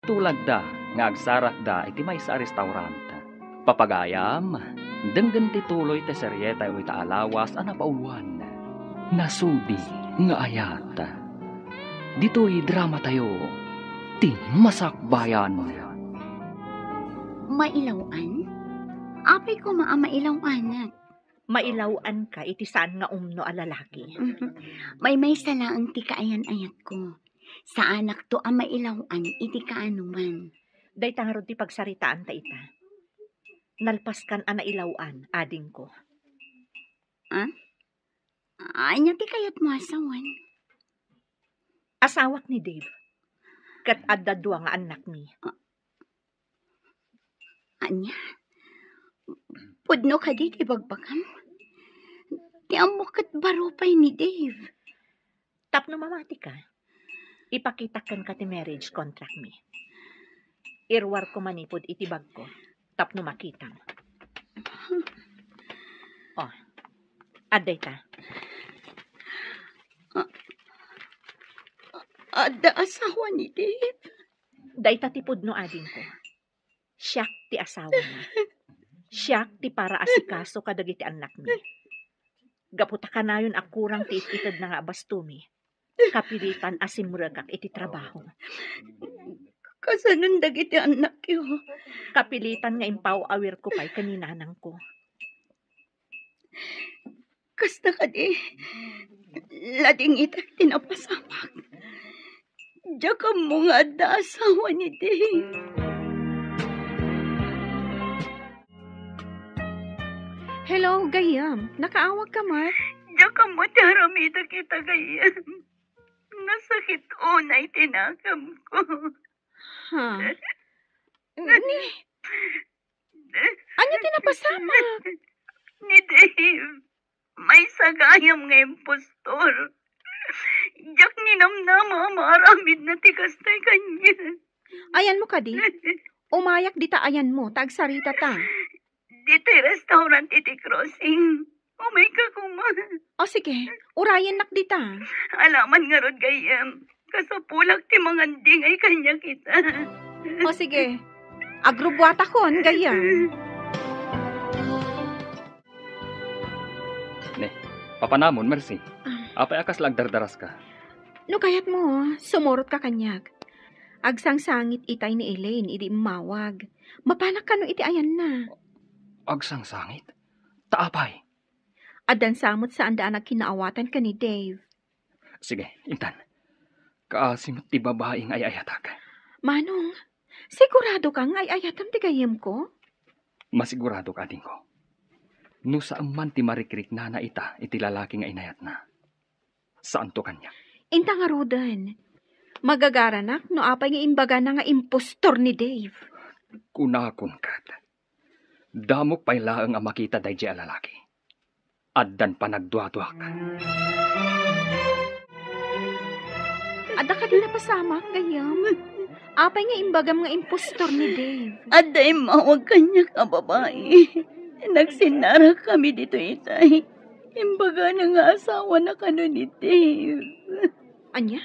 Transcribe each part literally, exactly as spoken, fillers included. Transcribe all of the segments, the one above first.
Tulagda nga agsarakda iti maysa a restaurant. Papagayam, denggen ti tuloy ti serietayo ita a lawas a napauluan, Nasudi nga Ayat. Ditoy dramatayo, ti masakbayan. Mailaw-an? Apay koma a mailaw-anak? Mailaw-anka iti saan nga umno a lalaki. Maymaysa laeng ti kaayan-ayatko. Saanakto a mailaw-an iti kaanoman. Dayta ngarud ti pagsaritaanta ita. Nalpaskan a nailaw-an, adingko. Ah? Ania ti kayatmo a sawen? Asawak ni Dave. Ket adda dua nga annakmi. Ah. Ania? Pudno kadi ti bagbagam? Ti ammok ket baro pay ni Dave. Tapno mamatika, ipakitak kenka ti marriage contract mi. Iruarko manipud iti bagko tapno makitam. Oh, adda ita. A-, adda asawa ni Dave? Dayta ti pudno, adingko. Siak ti asawana. Siak ti para asikaso kadagiti annakmi. Gapu ta kanayon a kurang ti it-itedna nga abastomi, kapilitan a simrekak iti trabaho. Kasanon dagiti annakyo? Kapilitan nga impaw-awirko pay ken ni nanangko. Kasta kadi, ladingitak ti napasamak. Diak ammo nga adda asawa ni Dave. Hello, gayyem. Nakaawagka met? Diak ammo ti aramidek ita, gayyem. Nasakit unay ti nakemko. Ha? Ni, ania ti napasamak? Ni Dave. Maysa gayam nga impostor. Diak ninamnama a maaramidna ti kastoy kaniak. Ayanmo kadi? Umayak dita ayanmo, ta agsaritata. Ditoy restaurant iti crossing. Umayka koma. O sige, urayennak dita. Alaman ngarud, gayyem. Kasapulak ti mangandingay kaniak ita. O sige, agrubuatakon, gayyem. Ne, papanamon, Mercy. Ah. Apay a kasla agdardaraska? No kayatmo, sumurotka kaniak. Agsangsangit itay ni Elaine idi immawag. Mapanak kano iti ayanna. Agsangsangit? Ta apay? Addan sa met saanda a nagkinaawatan ken ni Dave. Sige, intan. Kaasi met ti babai nga ay-ayatak. Manong, siguradoka nga ay-ayatam ti gayyemko? Masiguradok, adingko. No saan man ti marikriknana ita iti lalaki nga inayatna, saanto kaniak. Inta ngaruden, magagaranak no apay nga imbagana nga impostor ni Dave. Kunakon ket, damok pay laeng a makita daydiay a lalaki. Addan panagduaduak. Adda kadi napasamak, gayyem? Apay nga imbagam nga impostor ni Dave? Adda immawag kaniak a babai. Nagsinnarak kami ditoy itay. Imbagana nga asawana kano ni Dave. Ania?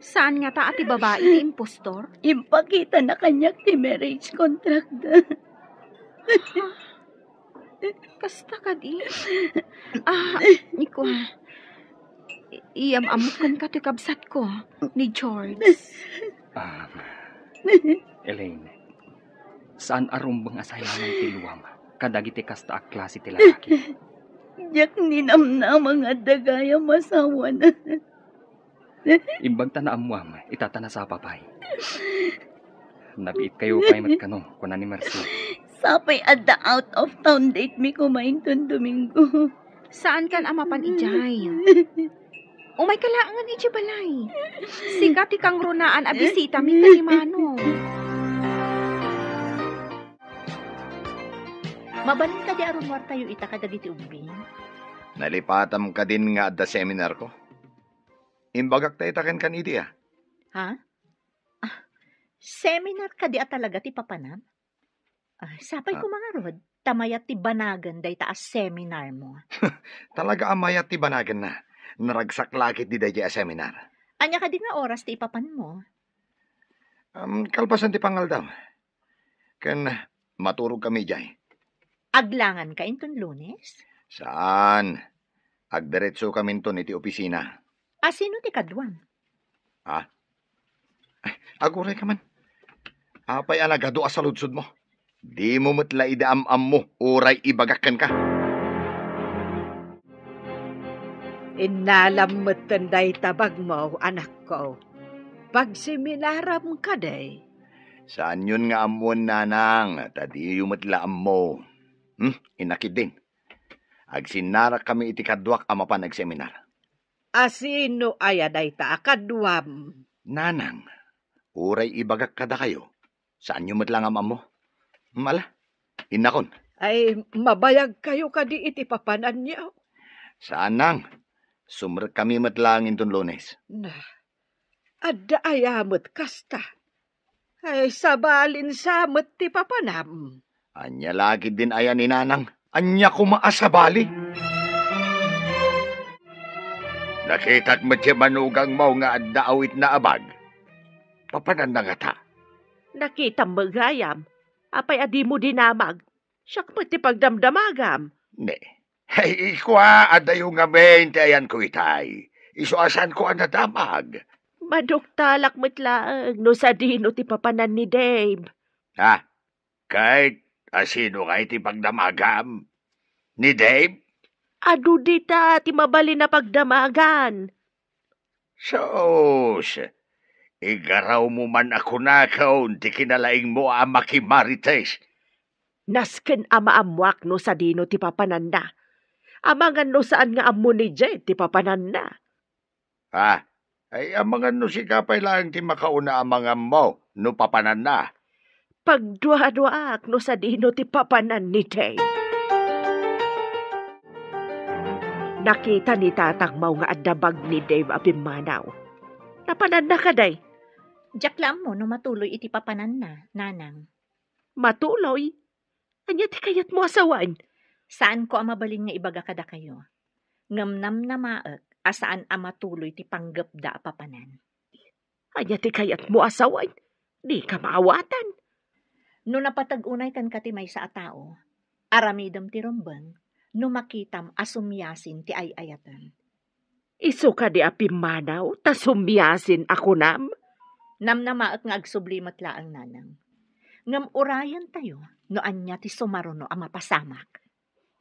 Saan ngata a ti babai ti impostor? Impakitana kaniak ti marriage contract da. Kasta kadi? Ah, ni kua. I-, iyam-ammok kenka ti kabsatko, ni George. Ah, Elaine, saan a rumbeng a sayanan ti luam kadagiti kasta a klase ti lalaki. Diak ninamnama nga adda gayam asawana. Imbag ta naammuam, ita ta nasapa pay. Nabiitkayo pay met kano, kuna ni Mercy. Sapay adda out of town date mi koma inton Domingo. Saankan a mapan idiay. Umayka laengen idiay balay. Sika ti kangrunaan a bisitami ken ni Manong. Mabalin kadi a rumuartayo ita kadagiti ubbing? Nalipatam kadin nga adda seminarko? Imbagak ta ita kenkan idi, a. Ha? Ah, seminar kadi a talaga ti papanam? Ah, sapay koma ngarud, ta mayat ti banagen dayta a seminarmo. Talaga a mayat ti banagenna. Naragsak la ketdi daydiay a seminar. Ania kadi nga oras ti ipapanmo? Am, kalpasan ti pangaldaw. Ken maturogkami idiay. Aglanganka inton Lunes? Saan. Agdiretsokaminton iti opisina. A, sino ti kaduam? Ha? Ay, agurayka man. Apay a nagadu a saludsodmo? Dimo met la idi am-ammo uray ibagak kenka. Innalam metten dayta bagmo, anakko. Pagseminaram kadi? Saanyon nga ammoen, nanang, ta diyo met la ammo. Hmm? Inna ketdin. Agsinnarakkami iti kaduak a mapan agseminar. A, sino aya dayta a kaduam? Nanang, uray ibagak kadakayo, saanyo met la nga am-ammo. Mala, innakon. Ay, mabayagkayo kadi iti papananyo? Saan, nang. Sumrekkami met laeng inton Lunes. Na, adda aya met kasta? Ay, sabalin sa met ti papanam. Ania la ketdin aya ni nanang? Ania koma a sabali? Nakitak met ti manugangmo nga adda awitna a bag. Papananna ngata? Nakitam met gayam. Apay a dimo dinamag? Siak met ti pagdamdamagam. Ne. Ay, kua, adayo ngamin ti ayanko itay. Isu a saanko a nadamag. Maduktalak met laeng no sadino ti papanan ni Dave. Ha? Ket a sino ngay ti pagdamagam? Ni Dave? Adu dita ti mabalin a pagdamagan. Sus, igarawmo man a kunakon ti kinalaingmo a makimarites. Nasken a maammoak no sadino ti papananna. Amangan no saan nga ammo ni Jed ti papananna. Ah, ay amangan no sika pay laeng ti makauna a mangammo no papananna. Pagduaduaak no sadino ti papanan ni Dave. Nakita ni tatangmo nga adda bag ni Dave a pimmanaw. Napananna kadi? Diak la ammo no matuloy iti papananna, nanang. Matuloy? Ania ti kayatmo a sawen? Saanko a mabalin nga ibaga kadakayo. Ngem namnamaek a saan a matuloy ti panggepda a papanan. Ania ti kayatmo a sawen? Dika maawatan. No napateg unay kenka ti maysa a tao, aramidem ti rumbeng no makitam a sumiasin ti ay-ayatem. Isu kadi a pimmanaw ta sumiasin a kunam? Namnamaek nga agsubli met laeng, nanang. Ngem urayentayo no ania ti sumaruno a mapasamak.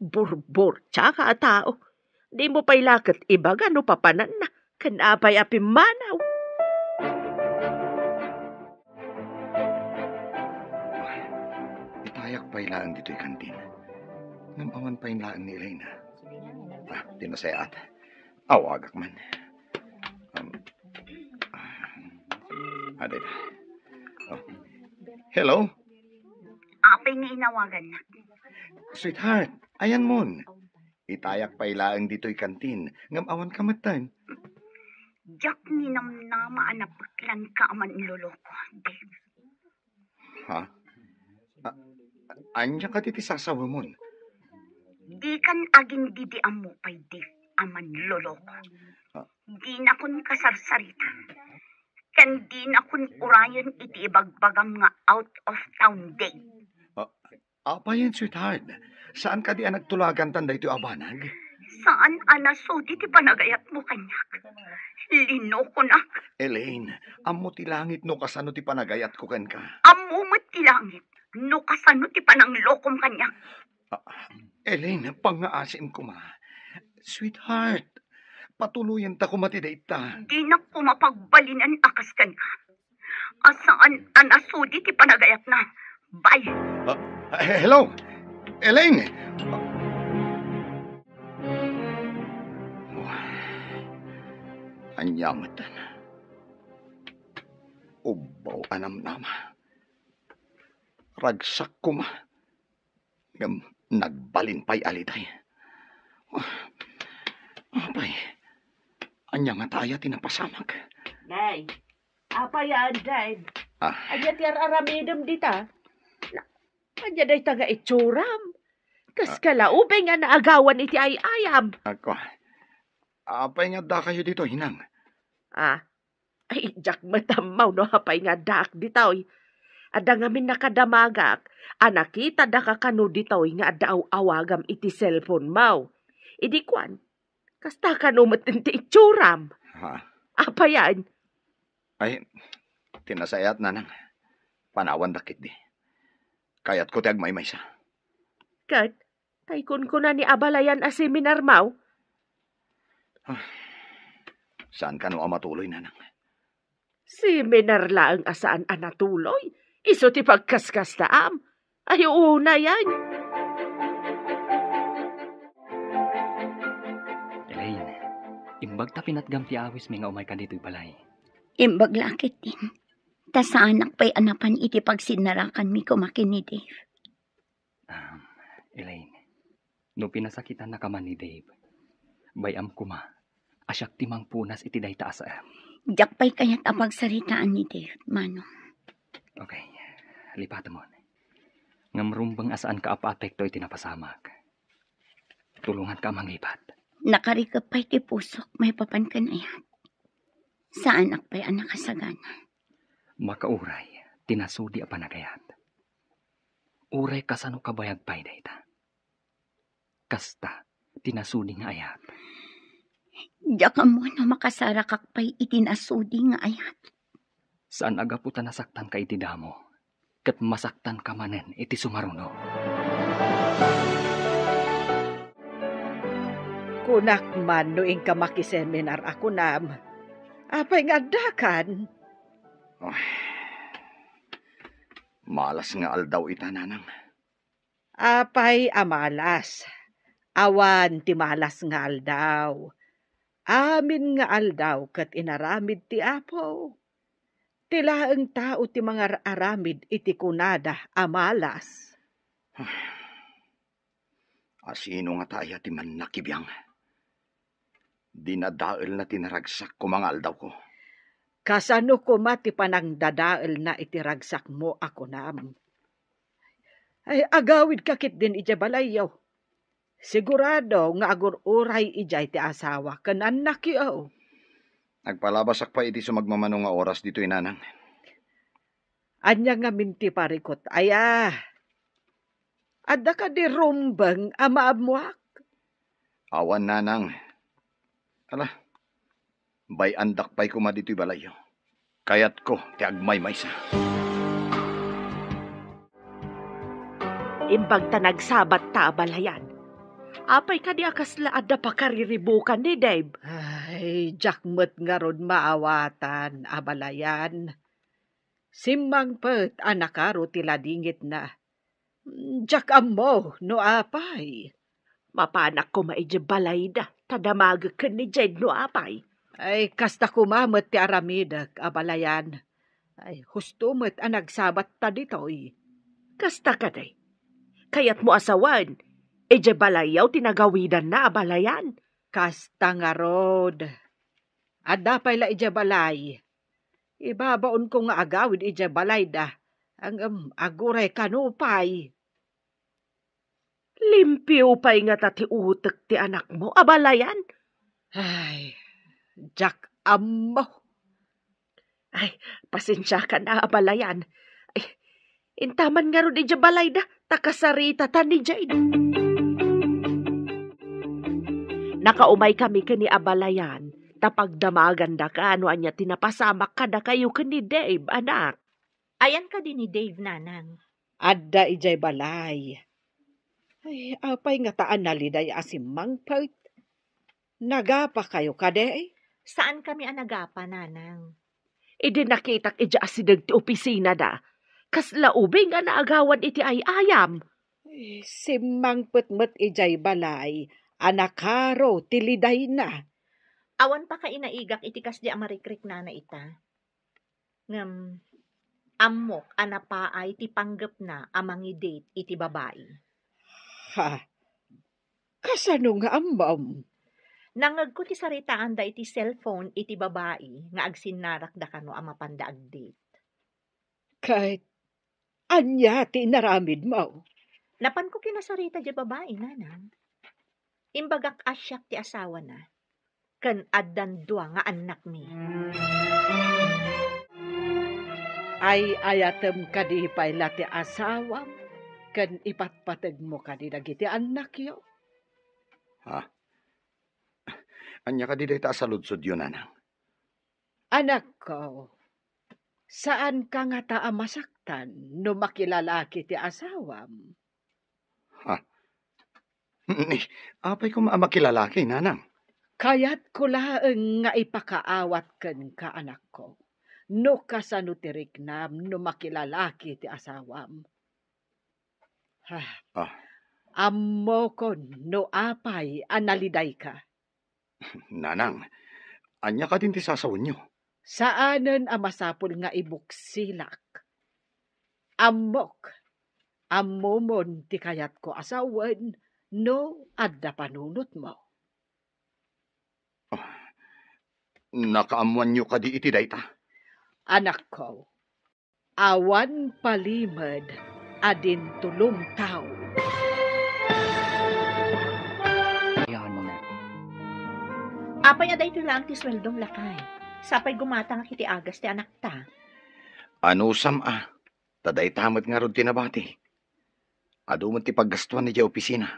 Burburtiaka a tao. Dimo pay la ket ibaga no papananna ken apay a pimmanaw. Itayak pay laeng ditoy kantin. Ngem awan pay laeng ni Elena. Ah, ti nasayaat. Awagak man. Um, ah, dayta. Oh. Hello? Apay nga inawagannak? Sweetheart, ayanmon. Itayak pay laeng ditoy kantin, ngem awanka metten. Diak ninamnama a napeklanka a manloloko, Dave. Ha? A-, ania kadi ti sasawemon? Dikan agin-idi ammo pay, Dave, a manloloko. Ah. Dinakon kasarsarita. Ken dinakon urayen iti ibagbagam nga out of town, Dave. Ah, apayen, sweetheart? Saan kadi a nagtulagantan daytoy a banag? Saan a nasudi ti panagayatmo kaniak? Linokonak. Elaine, ammo ti langit no kasano ti panagayatko kenka. Ammo met ti langit no kasano ti pananglokom kaniak. Ah, Elaine, pangngaasim koma. Sweetheart, patuloyenta koma ti dayta. Dinak koma pagbalinen a kas kenka. A saan a nasudi ti panagayatna. Bye. Ah, hello? Elaine! Ania metten? Ubbaw a namnama. Ragsak koma. Ngem nagbalin pay a litay. Ah, apay, ania ngata aya ti napasamak? Nay, apay, Anday? Ah. Ania ti ar-aramidem dita? Na, ania dayta nga itsuram? Kas Ah. kalaubay nga naagawan iti ay-ayam. Ako, apay nga addakayo ditoy, Inang? Ah, Ay, diak met ammo no apay nga addaak ditoy. Adda ngamin nakadamagak a nakitada ka kano ditoy nga adda aw-awagam iti cellphone mo. Idi kuan, kasta kano met ti itsuram. Ha? Apayan? Ay, ti nasayaat, nanang. Panawandak ketdi. Kayatko ti agmaymaysa. Ket, tay kunkuna ni abalayan a seminar mo? Ah, saan kano a matuloy, nanang? Seminar laeng a saan a natuloy? Isu ti pagkaskastaam? Ay, unayan. Elaine, imbag ta pinatgam ti awismi nga umayka ditoy balay. Imbag la ketdin. Ta saanak pay a napan iti pagsinnarakanmi koma ken ni Dave. Um, Elaine, no pinasakitannaka man ni Dave, bay-am koma a siak ti mangpunas iti dayta a saem. Diak pay kayat a pagsaritaan ni Dave, Manong. Okay, lipatemon. Ngem rumbeng a saanka a paapekto iti napasamak. Tulonganka a manglipat. Nakarikep pay ti pusok maipapan ken ayat. Saanak pay a nakasagana. Makauray ti nasudi a panagayat. Uray kasano kabayag pay dayta. Kasta ti nasudi nga ayat. Diak ammo no makasarakak pay iti nasudi nga ayat. Saan a gapu ta nasaktanka iti damo, ket masaktanka manen iti sumaruno. Kunak man no inka makiseminar a kunam, apay nga addakan? Ay, malas nga aldaw ita, nanang. Apay a malas? Awan ti malas nga aldaw. Amin nga aldaw ket inaramid ti Apo. Ti laeng tao ti mangar-aramid iti kunada a malas. Asino ngata aya ti mannakibiang? Dinadaelna ti naragsak koma nga aldawko. Kasano koma ti panangdadaelna iti ragsakmo a kunam? Ay, agawidka ketdin idiay balayyo. Sigurado nga agur-uray idiay ti asawa ken annakyo. Agpalabasak pay iti sumagmamano nga oras ditoy, nanang. Ania ngamin ti parikut aya? Adda kadi rumbeng a maammoak? Awan, nanang. Ala, bay-andak pay koma ditoy balayyo. Kayatko ti agmaymaysa. Imbag ta nagsabat ta abalayan. Apay kadi a kasla adda pakariribukan ni Dave? Ay, diak met ngarud maawatan, abalayan. Simmangpet a nakaro ti ladingitna. Diak ammo no apay. Mapanak koma idiay balayda, ta damagek ken ni Jade no apay. Ay, kasta koma met ti aramidek, abalayan. Ay, husto met a nagsabat ta ditoy. Kasta kadi? Kayatmo a sawen, idiay balayyo ti nagawidanna, abalayan? Kasta ngarud. Adda pay la idiay balay. Ibabaonko nga agawid idiay balayda. Ngem, aguray kano pay. Limpio pay ngata ti utek ti anakmo, abalayan? Ay, diak ammo. Ay, pasensiakan a, abalayan. Ay, intaman ngarud idiay balayda, ta kasaritata ni Jade. Nakaumay kami ken ni abalayan, ta pagdamagandaka no ania ti napasamak kadakayo ken ni Dave, anak. Ayan kadi ni Dave, nanang? Adda idiay balay. Ay, apay ngata a naliday a simmangpet? Nagapakayo kadi? Saankami a nagapa, nanang. Idi nakitak idiay asideg ti opisinada, kasla ubing a naagawan iti ay-ayam. Eh, simmangpet met idiay balay a nakaro ti lidayna. Awan pakainaigak iti kasdi a marikriknana ita. Ngem, ammok a napaay ti panggepna a mangi-date iti babai. Ha? Kasano nga ammom? Nangngegko ti saritaanda iti cellphone iti babai nga agsinnarakda kano a mapanda ag-date. Ket ania ti inaramidmo? Napanko kinasarita diay babai, nanang. Imbagak a siak ti asawana. ken addan dua nga annakmi. Ay-ayatem kadi pay la ti asawam ken ipatpategmo kadi dagiti annakyo? Ha? Ania kadi dayta a saludsodyo, nanang? Anakko, saanka ngata a masaktan no makilalaki ti asawam? Ha? Ni, apay koma a makilalaki, nanang? Kayatko laeng nga ipakaawat kenka, anakko, no kasano ti riknam no makilalaki ti asawam. Ha, Ah. Ammokon no apay a nalidayka. Nanang, ania kadin ti sasawenyo? Saanen a masapul nga ibuksilak. Ammok, ammomon ti kayatko a sawen no adda panunotmo. Ah, nakaammoanyo kadi iti dayta? Anakko, awan palimed a dintulong tao. Apay a daytoy laeng ti sueldom, lakay? Sapay gumatangak iti agas ti anakta. Anusam a, ta dayta met ngarud ti nabati. Adu met ti paggastuan idiay opisina.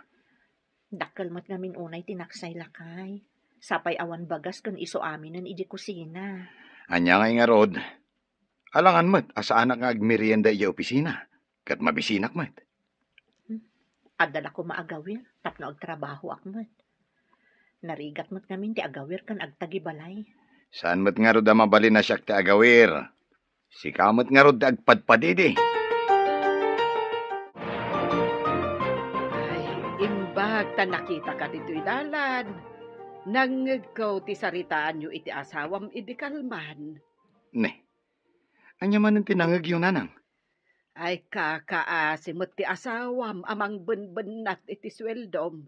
Dakkel met ngamin unay ti naksay, lakay. Sapay awan bagas ken isu aminen idiay kusina. Ania ngay ngarud? Alangan met a saanak nga agmerienda idiay opisina, ket mabisinak met. Hmm. Adda la koma agawir tapno agtrabahoak met. Narigat met ngamin ti agawir ken agtagibalay. Saan met ngarud a mabalin a siak ti agawir? Sika met ngarud ti agpadpadidi. Ay, imbag ta nakitaka ditoy dalan. Nangngegko ti saritaanyo iti asawam idi kalman. Ne, ania manen ti nangngegyo, nanang? Ay, kakaasi met ti asawam a mangbenbennat iti sueldom.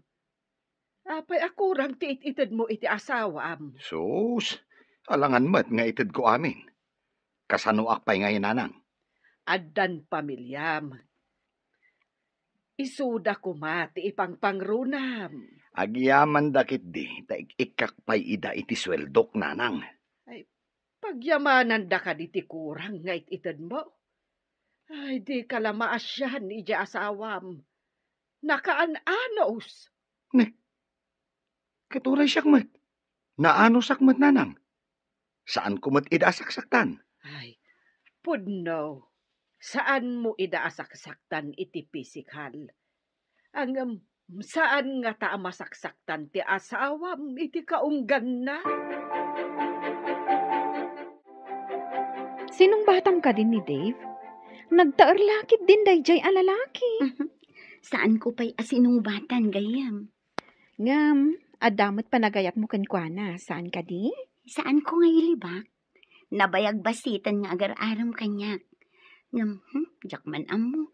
Apay a kurang ti it-itedmo iti asawam? Sus, alangan met nga itedko amin. Kasanoak pay ngay, nanang? Addan pamiliam. Isuda koma ti ipangpangrunam. Agyamanda ketdi ta ik-ikkak pay ida iti sueldok, nanang. Ay, pagyamananda kadi ti kurang nga it-itedmo? Ay, dika la maasian idiay asawam. Nakaan-anos. Ne, ket uray siak met, naanosak met, nanang. Saanko met ida a saksaktan. Ay, pudno, saanmo ida a saksaktan iti pisikal. Ngem, saan ngata a masaksaktan ti asawam iti kaungganna? Sinungbatam kadin ni Dave? Nagtaer la ketdin daydiay a lalaki. Saanko pay a sinungbatan, gayyem. Ngem, adda met panagayatmo kenkuana, saan kadi? Saanko nga ilibak? Nabayag basiten nga agar-arem kaniak. Ngem, hmm, diak man ammo.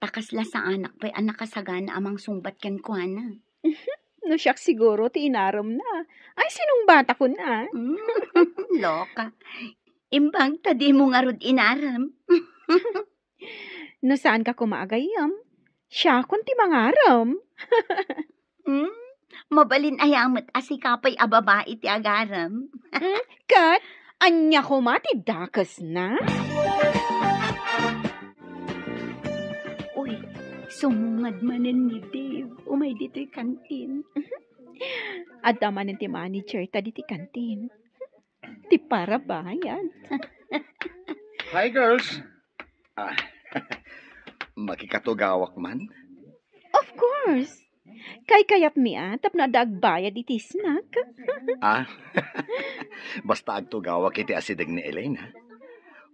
Ta kasla saanak pay a nakasagana a mangsungbat kenkuana. No siak siguro ti inaremna. Ay, sinungbatakon a. Hmm, loka. Imbag ta dimo ngarud inarem. No saanka koma a gayyem, siakon ti mangarem. Hmm? Mabalin aya met a sika pay a babai ti agarem? Hmm? Ket ania koma ti dakesna? Uy, sumungad manen ni Dave. Umay ditoy kantin. Adda manen ti manager ta ditoy kantin. Ti parabayad. Hi, girls. Ah, makikatugawak man? Of course. Kaykayatmi a tapno adda agbayad iti snack. Ah, basta agtugawak iti asideg ni Elaine, ha?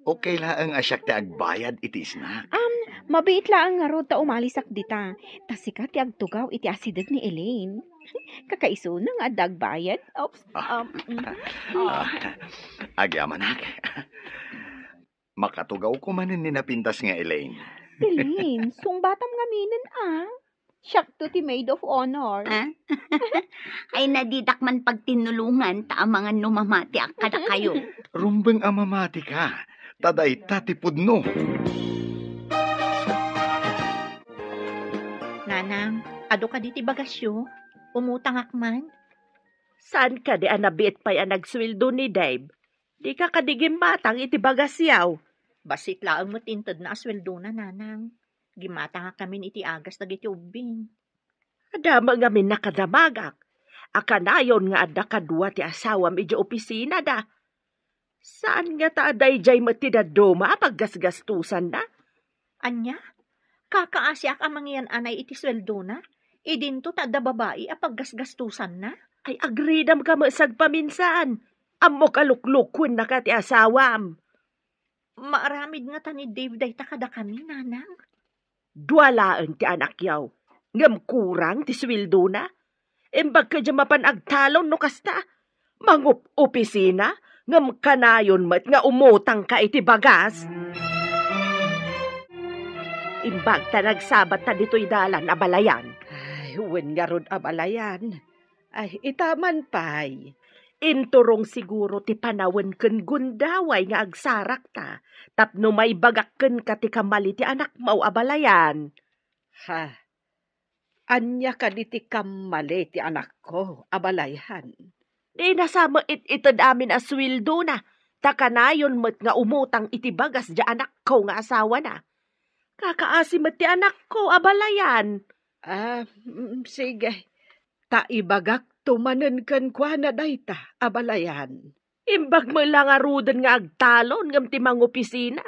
Okay laeng a siak ti agbayad iti snack. Um, mabiit laeng ngarud ta umalisak dita. Ta sika ti agtugaw iti asideg ni Elaine. Kakaisuna nga adda agbayad. Oops. Ah. Um, mm. Ah, agyamanak. Makatugawko manen ni napintas nga Elaine. Elaine, sungbatam ngaminen a. Siakto ti maid of honor. Ah? Ay, na didak man pagtinnulongan ta amangan no mamatiak kadakayo. Rumbeng a mamatika, ta dayta ti pudno. Nanang, adu kadi ti bagasyo? Umutangak man? Saan kadi a nabiit pay a nagsueldo ni Dave? Dika kadi gimmatang iti bagasyaw? Bassit laeng met intedna a sueldona, nanang. Gimmatangakkamin iti agas dagiti ubbing. Adda met ngamin nakadamagak a kanayon nga adda kadua ti asawam idiay opisinada. Saan ngata a daydiay met ti dadduma a paggasgastosanna? Ania? Kakaasiak a mangiyan-anay iti sueldona? Idinto ta adda babai a paggasgastosanna? Ay, agridamka met sagpaminsan. Ammok a luklukuennaka ti asawam. Maaramid ngata ni Dave dayta kadakami, nanang? Dua laeng ti anakyaw, ngem kurang ti sueldona. Imbag kadi a mapan agtalon no kasta. Mangup-opisina, ngem kanayon met nga umutangka iti bagas. Imbag ta nagsabatta ditoy dalan, abalayan. Ay, wen ngarud, abalayan. Ay, ita man pay. Inturong siguro ti panawen ken gundaway nga agsarakta tapno maibagak kenka ti kammali ti anakmo, abalayan. Ha? Ania kadi ti kammali ti anakko, abalayan? Dina sa met it-ited amin a sueldona, ta kanayon met nga umutang iti bagas diay anakko nga asawana. Kakaasi met ti anakko, abalayan. Ah, mm, sige. Ta ibagakto manen kenkuana dayta, abalayan. Imbag met la ngaruden nga agtalon ngem ti mangopisina,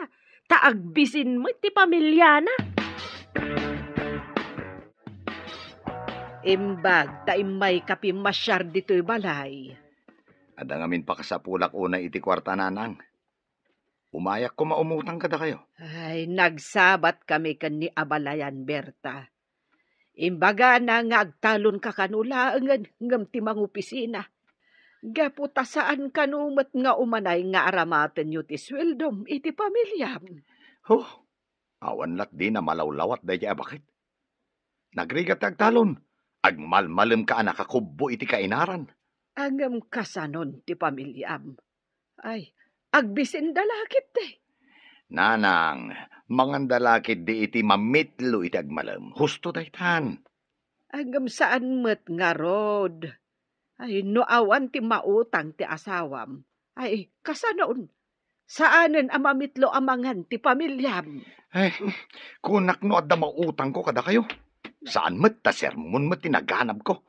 ta agbisin met ti pamiliana. Imbag ta immayka pimmasiar ditoy balay. Adda ngamin pakasapulak unay iti kuarta, nanang. Umayak koma umutang kadakayo. Ay, nagsabatkami ken ni abalayan, Berta. Imbagana nga agtalonka kano laengen ngem ti mangopisina. Gapu ta saan kano met nga umanay nga aramatenyo ti sueldom iti pamiliam. Huh, awan lat dina malawlawat daydiay a baket. Nagrigat ti agtalon, agmalmalemka a nakakubbo iti kainaran. Ngem kasanon ti pamiliam? Ay, agbisinda la ketdi. Nanang, manganda la ketdi iti mamitlo iti agmalem. Husto daytan. Ngem saan met ngarud. Ay, no awan ti mautang ti asawam, ay, kasanon? Saanen a mamitlo a mangan ti pamiliam. Ay, kunak no adda mautangko kadakayo. Saan met ta sermon met ti naganabko.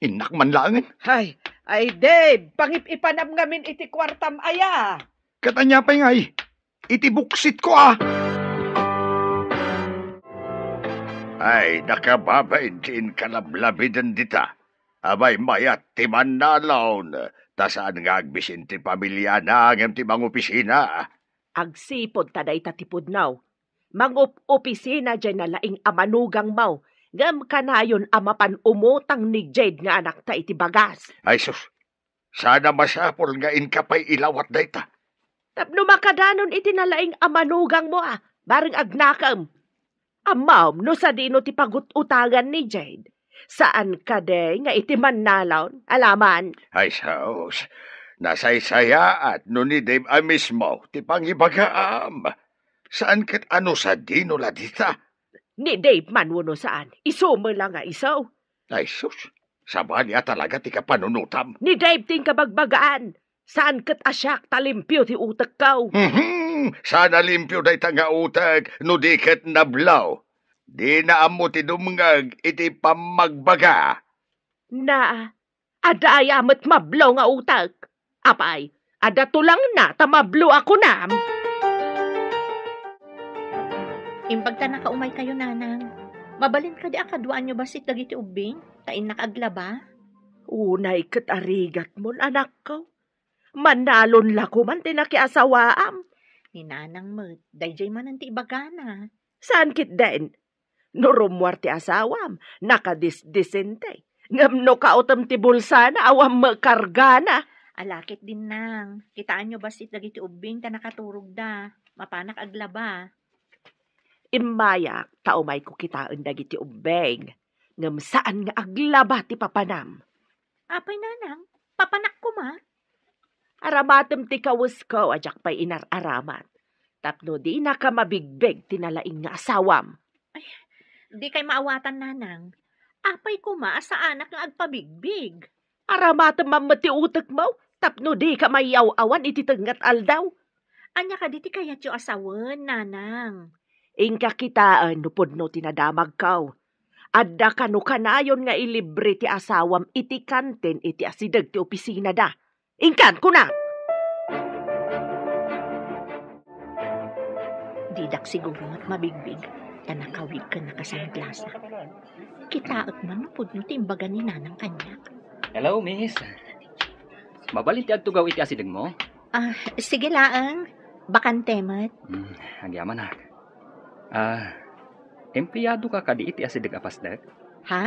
Innak man laengen. Ay, ay, Dave, pangip-ipanam ngamin iti kuartam aya. Ket ania pay ngay? Iti buksitko, a! Ay, nakababain ti inkalablabiden dita. Abay, mayat ti mannalaon, ta saan nga agbisin ti pamiliana ngem ti mangopisina. Agsipud ta dayta ti pudno. Mangup-opisina diay nalaing a manugangmo, ngem kanayon a mapan umutang ni Jade nga anakta iti bagas. Ay sus, saan a masapul nga inka pay ilawat dayta. Tapno makadanon iti nalaing a manugangmo a, bareng agnakem. Ammom no sadino ti pagut-utangan ni Jade? Saan kadi nga iti mannalaon, alaman? Ay sus, nasaysayaat no ni Dave a mismo ti pangibagaam. Saan ket a no sadino la dita? Ni Dave man wenno saan, isu met la nga isu. Ay sus, sabali a talaga ti kapanunotam. Ni Dave ti inkabagbagaan. Saan ket a siak ta limpio ti utekko. Mhm. Saan a limpio dayta nga utek no di ket nablo. Dina ammo ti dumngeg iti pammagbaga. Na, adda aya met mablo nga utek? Apay, adda tulangna ta mablo a kunam? Imbag ta nakaumaykayo, nanang. Mabalin kadi a kaduaanyo bassit dagiti ubbing, ta innak aglaba? Unay ket a rigatmon, anakko. Mannalon la koman ti nakiasawaam. Ni nanang met, daydiay manen ti ibagana. Saan ketdin? No rummuar ti asawam, nakadisdisente. Ngem no kaotem ti bulsana, awan met kargana. Ala ketdin, nang. Kitaenyo bassit dagiti ubbing ta nakaturogda. Mapanak aglaba. Immayak ta umayko kitaen dagiti ubbing. Ngem saan nga aglaba ti papanam. Apay, nanang, papanak koma? Aramatem ti kawesko a diak pay inar-aramat. Tapno dinaka mabigbig ti nalaing nga asawam. Ay, dikay maawatan, nanang. Apay koma a saanak nga agpabigbig? Aramatem man met ti utekmo tapno dika mayaw-awan iti tengnga ti aldaw. Ania kadi ti kayatyo a sawen, nanang? Inka kitaen no pudno ti nadamagko. Adda kano kanayon nga ilibre ti asawam iti kantin iti asideg ti opisinada. Inkan, kunak! Didak siguro met mabigbig, ta nakawig ken nakasangglasa. Kitaek man no pudno ti imbaga ni nanang kaniak. Hello, miss. Mabalin ti agtugaw iti asidegmo? Ah, sige laeng. Bakante met. Hmm, agyamanak. Ah, empleyado ka kadi iti asideg a pasdek? Ha?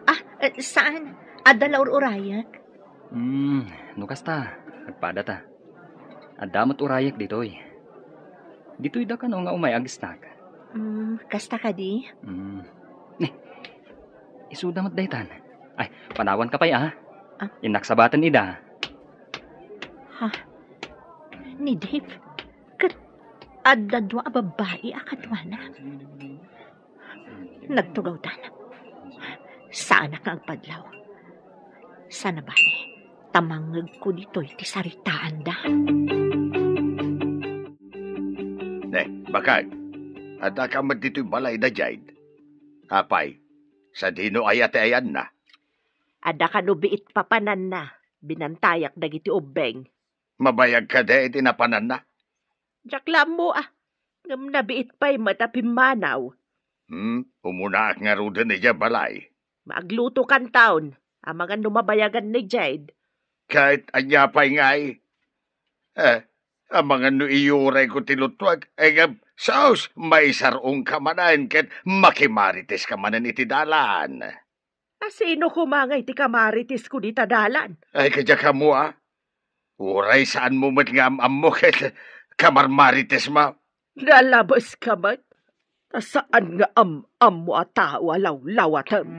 Ah, eh, saan? Adda la ur-urayek. Hmm, no kasta, agpadata. Adda met urayek ditoy. Ditoy da kano nga umay agisnak. Hmm, kasta kadi? Hmm. Ni, isuda met daytan. Ay, panawan ka pay, ah. Ah. Innak sabaten ida. Ha? Ni Dave? Ket adda dua a babbai a kaduana? Nagtugawdan. Saanak nga agpadlaw. Sana bale, ta mangngegko ditoy ti saritaanda. Ne, bakag, adda ka met ditoy balay da Jade? Apay, sadino aya ti ayanna? Adda kano biit papananna, binantayak dagiti ubbeng. Mabayag kadi iti napananna? Diak la ammo, ah. Ngem nabiit pay met a pimmanaw. Hmm, umunaak ngaruden idiay balay. Maagluto kantaon, amangan no mabayagan ni Jade. Ket ania pay ngay? Eh, amangan no iyurayko ti lutuek, eh, ngem, sus, maisar-ong ka manen ket makimarites ka manen iti dalan. A sino koma ngay ti kamaritisko dita dalan? Ay, kadiak ammo, ah. Uray saanmo met nga am-ammo ket kamarmaritesmo. Nalabes ka met, ta saan nga am-ammo a tao a lawlawatem.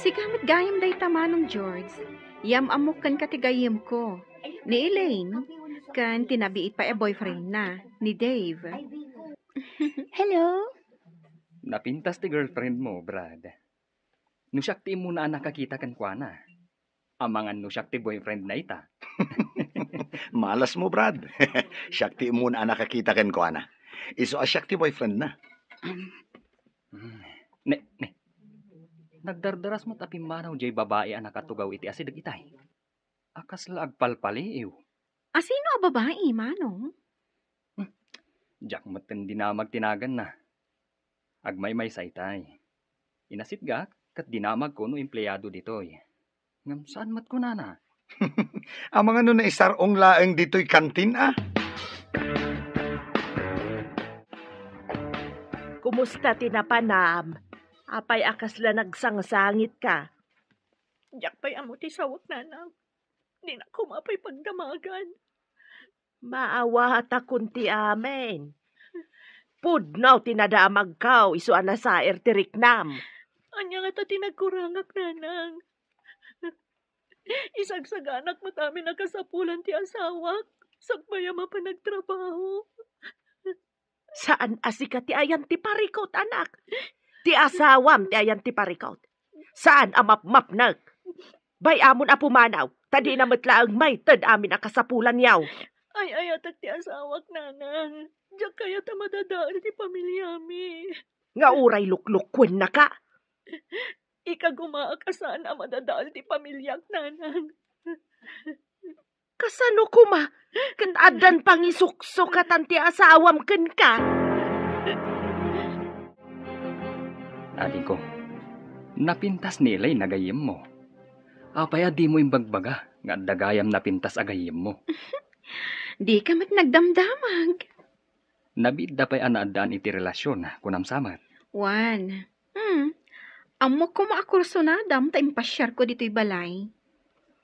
Sika met gayam dayta, Manong George. Yam-ammok kenka ti gayyemko. Ni Elaine, ken ti nabiit pay a boyfriendna, ni Dave. Hello? Napintas ti girlfriendmo, Brad. No siak ti immuna a nakakita kenkuana, amangan no siak ti boyfriendna ita. Malasmo, Brad. Siak ti immuna a nakakita kenkuana. Isu a siak ti boyfriendna. Hmm. Ne, ne. Nagdardaras met a pimmanaw diay babai a nakatugaw iti asideg itay. A kasla agpalpaliiw. A sino a babai, Manong? Hmm. Diak metten dinamag ti naganna. Agmaymaysa itay. Inasitgak ket dinamagko no empleyado ditoy. Ngem saan met kunana? Amangan no naisar-ong laeng ditoy kantin, a? Kumusta ti napanam? Apay a kasla nagsangsangitka? Diak pay ammo ti sawek, nanang. Dinak koma pay pagdamagan. Maawatakon ti amin. Pudno ti nadamagko isu a nasair ti riknam. Ania ngata ti nagkurangak, nanang? Isagsaganak met amin a kasapulan ti asawak, sakbay a mapan agtrabaho. Saan a sika ti ayan ti parikut, anak. Ti asawam ti ayan ti parikut. Saan a mapmapnek. Bay-amon a pumanaw, ta dina met laeng maited amin a kasapulanyo. Ay-ayatek ti asawak, nanang. Diak kayat a madadael ti pamiliami. Nga uray luklukuennaka. Ikagumaak a saan a madadael ti pamiliak, nanang. Kasano koma ket addan pangisuksukatan ti asawam kenka? Adingko, napintas ni Elaine a gayyemmo. Apay a dimo imbagbaga nga adda gayam napintas a gayyemmo? Dika met nagdamdamag. Nabiitda pay a naaddaan iti relasion, kunam sa met. Juan, hmm, ammok koma a kursunadam ta impasiarko ditoy balay.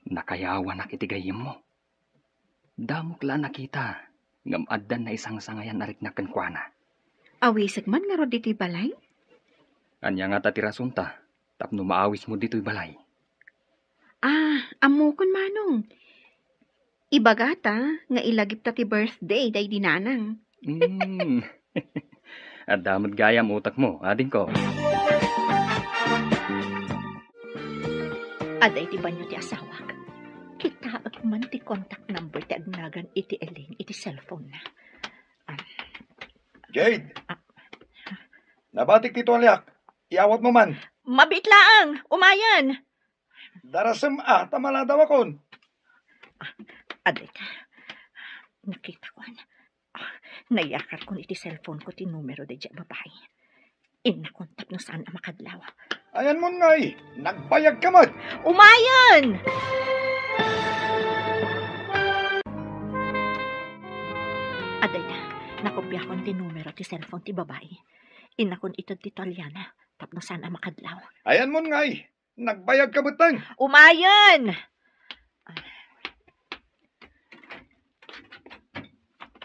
Nakayawanak iti gayyemmo. Damok la a nakita, ngem addan naisangsangayan a riknak kenkuana. Awisek man ngarud ditoy balay? Ania ngata ti rasonta tapno maawismo ditoy balay? Ah, ammokon, Manong. Ibagata nga ilagipta ti birthday daydi nanang. Hmm. Adda met gayam utekmo, adingko. Adda iti banio ti asawak. Kitaek man ti contact number ti agnagan iti Elaine iti cellphone-na. Ah. Jade! Ah. Nabatik ti tualiak. Iyawatmo man. Mabiit laeng. Umayen. Darasem a, ta maladawakon. Ah, adda ita. Nakitakon. Ah, nayakarkon iti cellphone-ko ti numero daydiay a babai. Innakon tapno saan a makadlaw. Ayanmon ngay, nagbayagka met. Umayen! Adda ita, nakopiakon ti numero ti cellphone ti babai. Innakon ited ti tualiana tapno saan a makadlaw. Ayanmon ngay, nagbayagka metten. Umayen!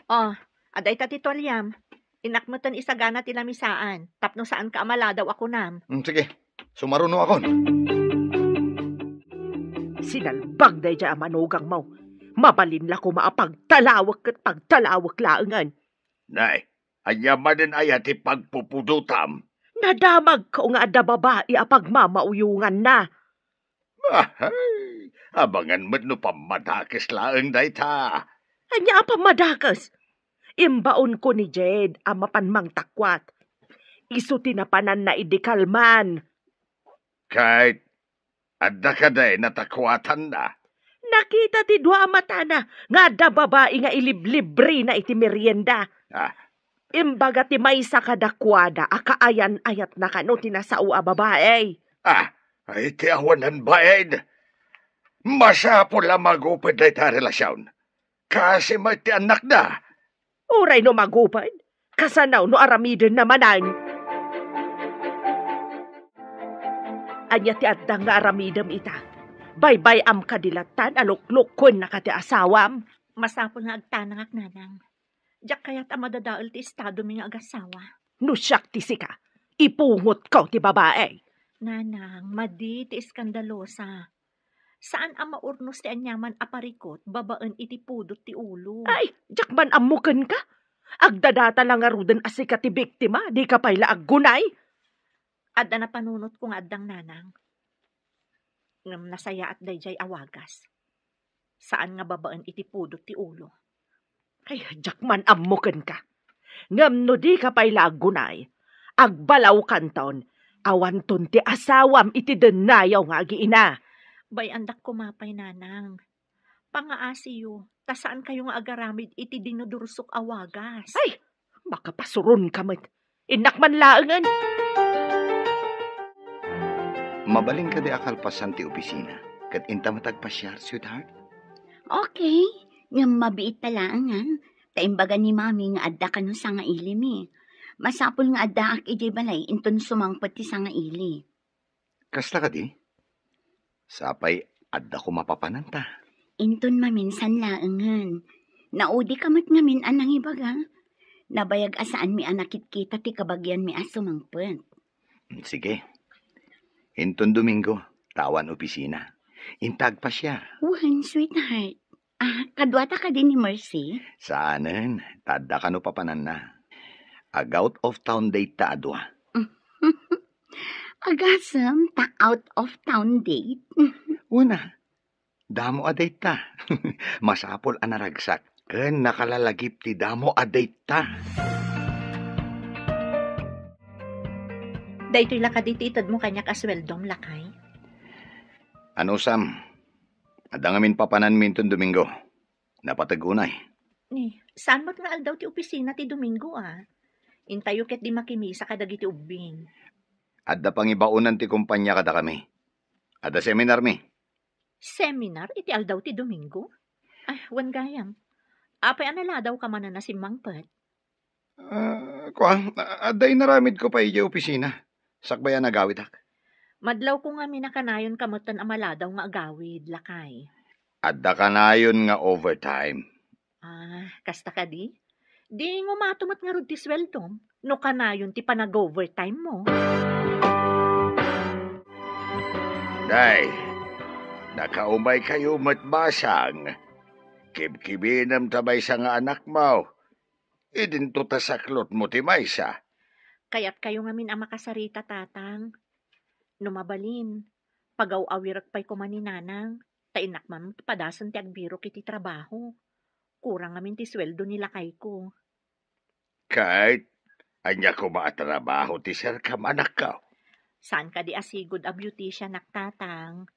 Oh, adda ita ti tualiam. Innak metten isagana ti lamisaan, tapno saanka a maladaw a kunam. Mm, sige. Sumarunokon. Sinalbag daydiay a manugangmo. Mabalin la koma a pagtalawek ket pagtalawek laengen. Nay, ania manen aya ti pagpupudotam? Nadamagko nga adda babai a pagmamauyonganna. Ahay, abangan met no pammadakes laeng dayta. Ania a pammadakes? Imbaonko ni Jade a mapan mangtakwat. Isu ti napananna idi kalman. Ket adda kadi natakwatanna? Nakita ti dua a matana nga adda babai nga iliblibrina iti merienda. Ah. Imbaga ti maysa kadakuada a kaayan-ayatna kano ti nasao a babai. Ah, iti awanan bain. Masapul a maguped dayta a relasion. Kaasi met ti annakda. Uray no maguped, kasano no aramidenna manen? Ania ti adda nga aramidem ita? Baybay-am kadi lattan a luklukkennaka ti asawam? Masapul nga agtanangak, nanang. Diak kayat a madadael ti estadomi nga agasawa. No siak ti sika, ipungotko ti babai. Nanang, madi ti iskandalosa. Saan a maurnos ti aniaman a parikut babaen iti pudot ti ulo. Ay, diak man ammo kenka. Agdadata la ngaruden a sika ti biktima, dika pay la aggunay. Adda napanunotko nga addang, nanang. Ngem nasayaat daydiay a wagas. Saan nga babaen iti pudot ti ulo. Ay, diak man ammo kenka. Ngem no dika pay la aggunay, agbalawkanton, awanton ti asawam iti dennayaw nga agiina. Bay-andak koma pay, nanang. Pangaasiyo, ta saankayo nga agaramid iti dinudursok a wagas. Ay, makapasuronka met. Innak man laengen. Mabalin kadi a kalpasan ti opisina, ket inta met agpasiar, sweetheart? Okay, ngem mabiit ta laengen, ta imbaga ni Mami nga adda kano sangailimi. Masapul nga addaak idiay balay inton sumangpet ti sangaili. Kasta kadi? Sapay adda koma papananta. Inton maminsan laengen. Naudika met ngamin a nangibaga. Nabayag a saanmi a nakitkita ti kabagianmi a sumangpet. Sige. Inton Domingo, ta awan opisina. Inta agpasiar. Wen, sweetheart. Ah, kaduata kadi ni Mercy? Saanen, ta adda kano papananna. Ag-out of town date ta a dua. Agasem ta out of town date? Una, damo a date ta. Masapul a naragsak ken nakalalagip ti damo a date ta. Daytoy la kadi ti itedmo kaniak a sueldom, lakay? Anusam, adda ngamin papananmi inton Domingo. Napateg unay. Ni, saan met nga aldaw ti opisina ti Domingo, a? Intayo ketdi makimisa kadagiti ubbing. Adda pangibaonan ti kompania kadakami. Adda seminarmi. Seminar iti aldaw ti Domingo? Ah, wen gayam. Apay a naladawka manen a simmangpet? Ah, kua, adda inaramidko pay idiay opisina. Sakbay a nagawidak. Madlawko ngamin a kanayonka metten a maladaw nga agawid, lakay. Adda kanayon nga overtime. Ah, kasta kadi? Di ngumato met ngarud ti sueldom no kanayon ti panag-overtime mo. Day, nakaumaykayo met basang. Kibkibinem ta maysa nga anakmo. Idinto ta saklotmo ti maysa. Kayatkayo ngamin a makasarita, Tatang. No mabalin, Pagaw-awirek pay koma ni Nanang, ta innak man padasen ti agbirok iti trabaho. Kurang ngamin ti sueldo ni lakayko. Ket, ania koma a trabaho ti serkam, anakko? Saan kadi a sigud a beautician, ak, Tatang?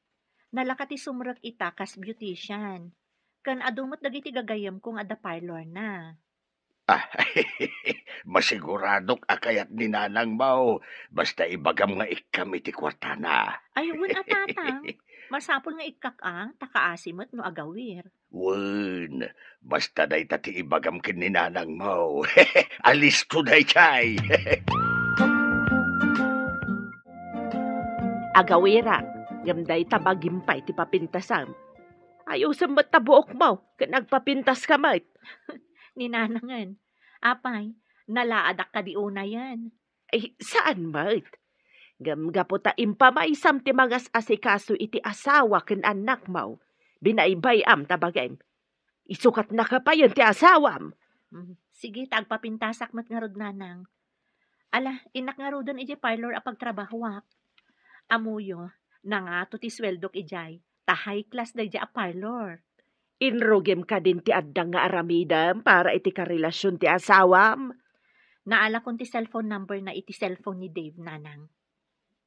Nalaka ti sumrek ita kas beautician. Ken adu met dagiti gagayyemko nga adda parlor na. Ah, masiguradok a kayat ni Nanangmo. Basta ibagam nga ikkam iti kuartana. Ay, wen a, Tatang. Masapul nga ikkak a, ta kaasi met no agawir. Wen, basta dayta ti ibagam ken ni Nanangmo. Alisto daytay. Agawirak, ngem dayta bagim pay ti papintasam. Ayusem met ta buokmo, ken agpapintaska met. Ni Nanangen, apay, nalaadak kadi unayen? Ay, saan met? Ngem gapu ta impamaysam ti mangas-asikaso iti asawa ken annakmo, binaybay-am ta bagim. Isukat nakapayen ti asawam. Mm, sige, ta agpapintasak met ngarud, Nanang. Ala, innak ngaruden idiay parlor a pagtrabahoak. Ammoyo, nangato ti sueldok idiay, ta high class daydiay a parlor. Inrugim kadin ti adda nga aramidem para iti karelasion ti asawam? Naalakon ti cellphone number na iti cellphone ni Dave, Nanang.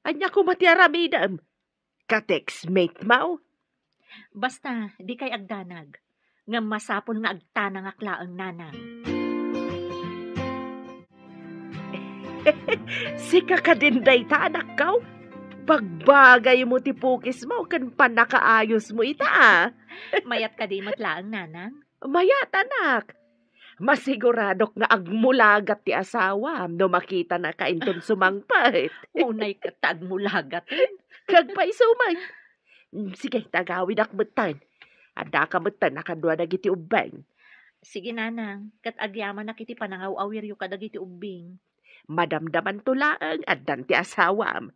Ania koma ti aramidem? Ka-textmate mo? Basta, dikay agdanag. Ngem masapul nga agtanangak laeng, Nanang. Sika kadin dayta, anakko? Bagbagaymo ti pukismo ken pannakaayosmo ita, a. Mayat kadi met laeng, Nanang? Mayat, anak. Masiguradok nga agmulagat ti asawam no makitanaka inton sumangpet. Unay ket ta agmulagat, eh. Kagpayso met. Mm, sige, ta agawidak metten. Addaka metten a kadua dagiti ubbing. Sige, Nanang, ket agyamanak iti panangaw-awiryo kadagiti ubbing. Madamdamanto laeng, addan ti asawam.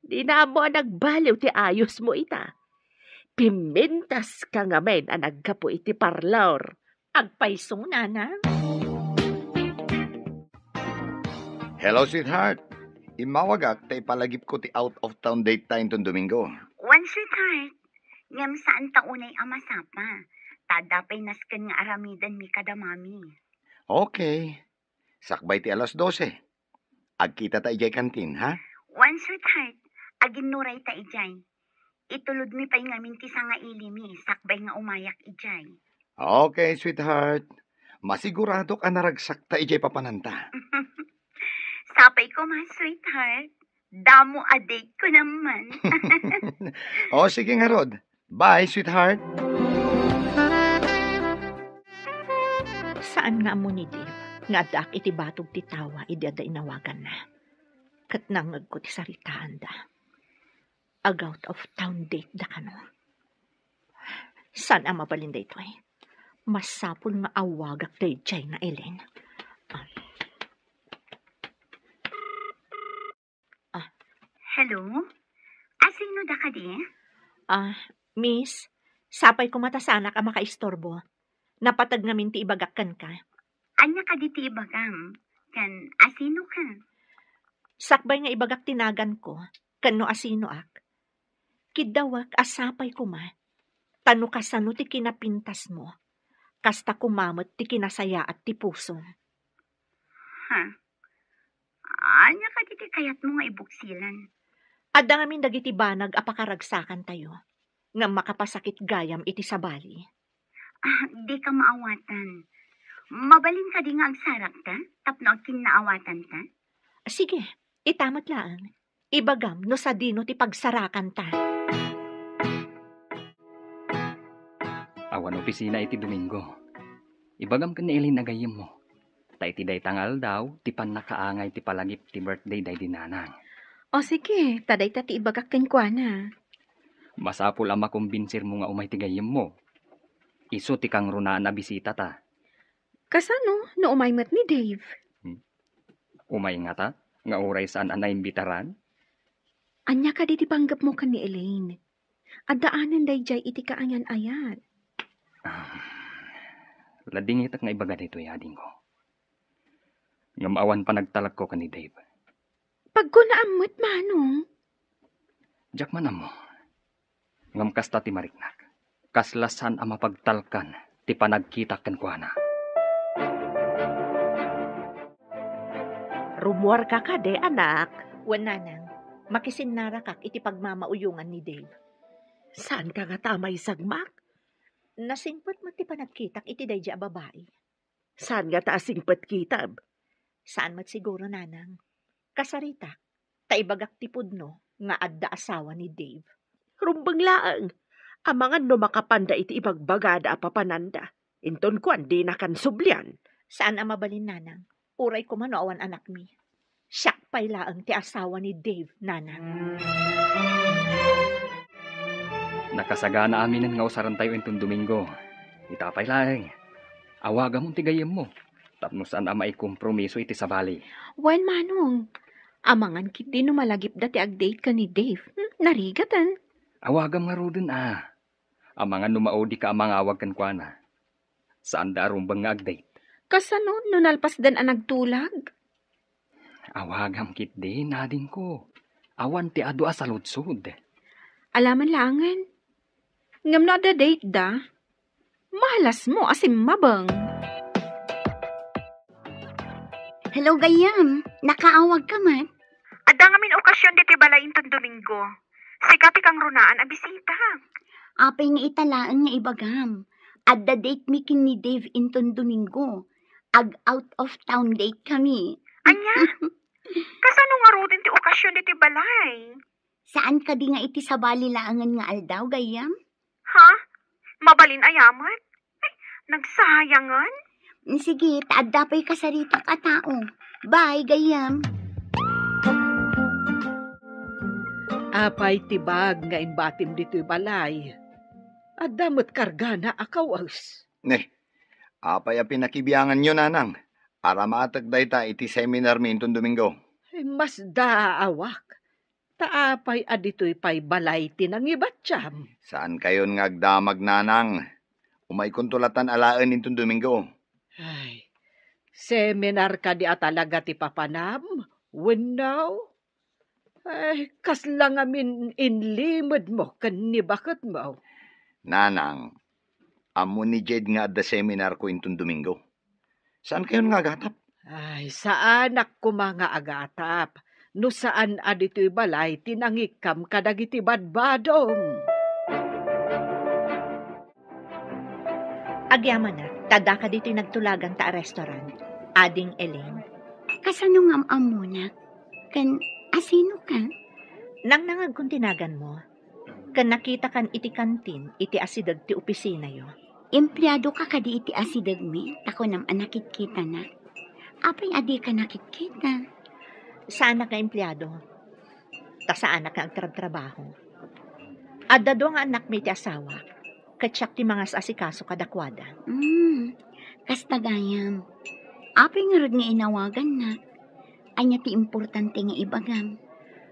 Dina ammo a nagbaliw ti ayosmo ita. Pimintaska ngamin a naggapu iti parlor. Agpayso, Nanang. Hello, sweetheart. Immawagak ta ipalagipko ti out of town date ta inton Domingo. Wen, sweetheart. Ngem saan ta unay a masapa. Ta adda pay nasken nga aramidenmi kada mami. Okay. Sakbay ti alas dose. Agkita ta idiay kantin, ha? Wen, sweetheart. Aginnuray ta idiay. Itulodmi pay ngamin ti sangailimi, sakbay nga umayak idiay. Okay, sweetheart. Masiguradok a naragsak ta idiay papananta. Sapay koma, sweetheart. Damo a date ko naman. O, sige ngarud. Bye, sweetheart. Saan nga ammo ni Dave nga addaak iti batog ti tawa idi adda inawaganna. Ket nangngegko ti saritaanda. Ag-out of town date da kano. Saan a mabalin daytoy? Masapul nga awagak daydiay nga Elaine. Ah. Ah. Hello? Asino da kadi? Ah, miss, sapay koma ta saanak a makaistorbo. Napateg ngamin ti ibagak kenka. Ania kadi ti ibagam? Ken asino ka? Sakbay nga ibagak ti naganko, ken no asinoak. Kiddawek a sapay koma, ta no kasano ti kinapintasmo, kasta koma met ti kinasayaat ti pusom. Ha? Ania kadi ti kayatmo nga ibuksilan? Adda ngamin dagiti banag a pakaragsakantayo, ngem makapasakit gayam iti sabali. Ah, dika maawatan. Mabalin kadi nga agsarakta tapno agkinnaawatanta? Sige, ita met laeng. Ibagam no sadino ti pagsarakanta. Awan opisina iti Domingo. Ibagam ken ni Elaine a gayyemmo. Ta iti dayta nga aldaw, ti pannakaangay ti palagip ti birthday daydi nanang. O sige, ta dayta ti ibagak kenkuana. Masapul a makombinsirmo nga umay ti gayyemmo. Isu ti kangrunaan a bisitata. Kasano no umay met ni Dave? Hmm. Umay ngata, nga uray saan a naimbitaran? Ania kadi ti panggepmo ken ni Elaine? Addaanen daydiay iti kaayan-ayat. Ah, ladingitek nga ibaga daytoy, adingko. Ngem awan panagtalekko ken ni Dave. Pagkunaam met, manong? Diak man ammo. Ngem kasta ti mariknak, kasla saan a mapagtalkan ti panagkitak kenkuana. Rummuarka kadi, anak? Wen, nanang. Makisinnarakak iti pagmamauyongan ni Dave. Saanka ngata a maisagmak? Nasingpet met ti panagkitak iti daydi a babai. Saan ngata a singpet kitam? Saan met siguro, nanang. Kasaritak, ta ibagak ti pudno nga adda asawa ni Dave. Rumbeng laeng, amangan no makapanda iti ibagbagada a papananda. Inton kuan, dinakan sublian. Saan a mabalin, nanang. Uray koma no awan anakmi. Siak pay laeng ti asawa ni Dave, nanang. Nakasagana aminen nga usarentayo inton Domingo. Ita pay laeng, awagamon ti gayyemmo tapno saan a maikompromiso iti sabali. Wen, manong. Amangan ketdi no malagipda ti agdate ken ni Dave. Hmm, narigaten. Awagam ngaruden a. Amangan no maudika a mangawag kenkuana. Saanda a rumbeng nga agdate. Kasano no nalpasdan a nagtulag? Awagam ketdi, adingko. Awan ti adu a saludsod. Alaman laengen. Ngem no adda date da, malasmo a simmabeng. Hello, gayyem. Nakaawagka met? Adda ngamin okasion ditoy balay inton Domingo. Sika ti kangrunaan a bisita. Apay nga ita laeng nga ibagam? Adda date mi ken ni Dave inton Domingo. Ag-out of town date kami. Ania? Kasano ngaruden ti okasion ditoy balay? Saan kadi nga iti sabali laengen nga aldaw, gayyem? Ha? Mabalin aya met? Ay, nagsayangan? Sige, ta adda pay kasaritak a tao. Bye, gayyem. Apay ti bag nga imbatim ditoy balay? Adda met kargana a kawes. Ne, apay a pinakibianganyo, nanang? Aramatek dayta iti seminar mi inton Domingo. Ay, masdaawak. Ta apay a ditoy pay balay ti nangibatiam? Saankayon nga agdamag, nanang. Umaykonto latan alaen inton Domingo. Ay, seminar kadi a talaga ti papanam? Wenno? Ay, kasla ngamin inlimedmo ken ni baketmo? Nanang, ammo ni Jed nga adda seminarko inton Domingo. Saankayon nga agatap? Ay, saanak koma nga agatap. No saan a ditoy balay ti nangikkam kadagiti badbadom. Agyamanak, ta addaka ditoy nagtulaganta a restaurant, Ading Elaine. Kasano nga am-ammonak? Ken asino ka? Nangnangagkon ti naganmo. Ken nakitakan iti kantin iti asideg ti opisinayo. Empleado ka kadi iti asidegmi, ta kunam a nakitkitanak. Apay a dika nakitkita? Saanak nga empleado. Ta saanak nga agtrabtrabaho. Adda dua nga annakmi iti asawak, ket siak ti mangas-asikaso kadakuada. Hmm, kasta gayam. Apay ngarud nga inawagannak? Ania ti importante nga ibagam?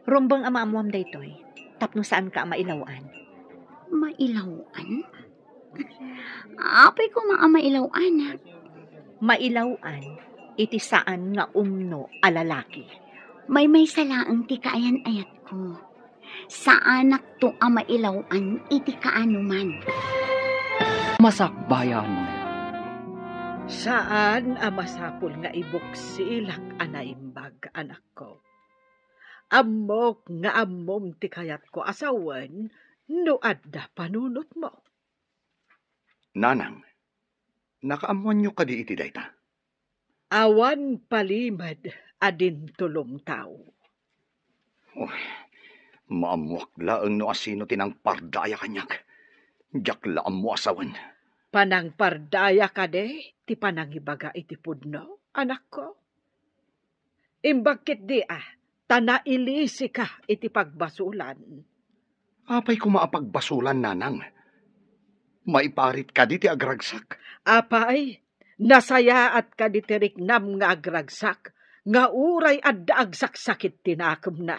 Rumbeng a maammoam daytoy, tapno saanka a mailaw-an. Mailaw-an? Apay koma a mailaw-anak? Mailaw-an iti saan nga umno a lalaki. Maymaysa laeng ti kaayan-ayatko. Saanakto a mailaw-an iti kaanoman. Masakbayan. Saan a masapul nga ibuksilak a naimbag, anakko. Ammok nga ammom ti kayatko a sawen no adda panunotmo. Nanang, nakaammoanyo kadi iti dayta? Awan palimed a dintulong tao. Uy, maammoak laeng no asino ti nangpardaya kaniak. Diak la ammo a sawen. Panangpardaya kadi ti panangibaga iti pudno, anakko? Imbag ketdi a, ta nailisika iti pagbasolan. Apay koma a pagbasolan, nanang? Maiparit kadi ti agragsak? Apay, nasayaat kadi ti riknam nga agragsak, nga uray adda agsaksakit ti nakemna?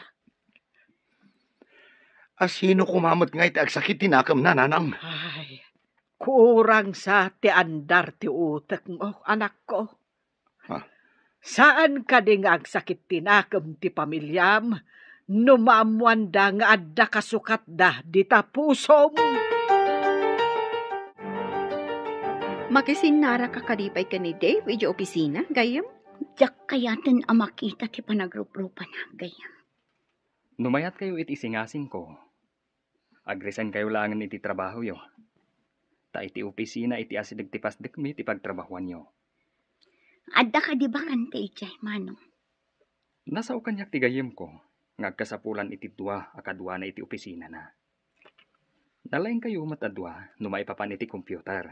Asino koma met ngay ti agsakit ti nakemna, nanang? Ay, kurang sa ti andar ti utekmo, anakko. Ha? Saan kadi nga agsakit ti nakem ti pamiliam no maammoanda nga adda kasukatda dita pusom. Makisinnaraka kadi pay ken ni Dave idiay opisina, gayyem? Diak kayaten a makita ti panagruprupana, gayyem. No mayatkayo iti isingasingko, agresign kayo laengen iti trabahoyo. Ta iti opisina iti asideg ti pasdekmi ti pagtrabahoanyo. Adda kadi bakante idiay, Manong? Nasao kaniak ti gayyemko nga agkasapulan iti dua a kaduana iti opisinana. Nalaingkayo met a dua no maipapan iti computer.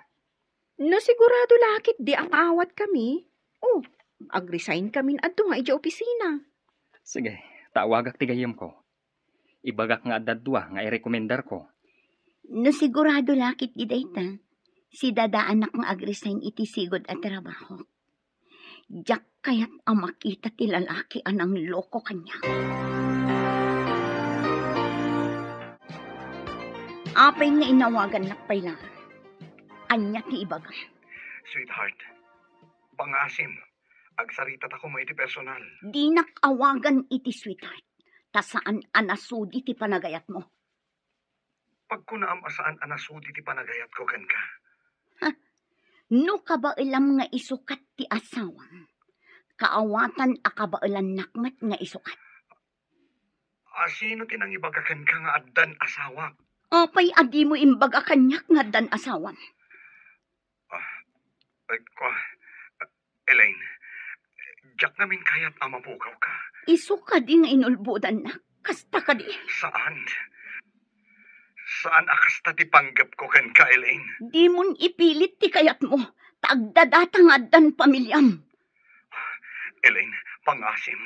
No sigurado la ketdi a maawatkami, o, agresign kamin adu nga idiay opisina. Sige, ta awagak ti gayyemko. Ibagak nga adda dua nga irekomendarko. No sigurado la ketdi dayta, sidadaanak nga agresign iti sigud a trabaho. Diak kayat a makita ti lalaki a nangloko kaniak. Apay nga inawagannak pay la? Ania ti ibaga? Sweetheart, pangasim, agsaritatako koma iti personal. Dinak awagan iti sweetheart, ta saan a nasudi ti panagayatmo. Pagkunaam a saan a nasudi ti panagayatko kenka. Ha? No kabaelam nga isukat ti asawam, kaawatan a kabaelannak met nga isukat. A, sino ti nangibaga kenka nga addan asawak? Apay a dimo imbaga kaniak nga addan asawam? Ah, ay, kua-, Elaine, diak ngamin kayat a mapukawka. Isu kadi nga inulbodannak? Kasta kadi? Saan. Saan a kasta ti panggepko kenka, Elaine. Dimon ipilit ti kayatmo, ta agdadata nga addan pamiliam. Elaine, pangasim.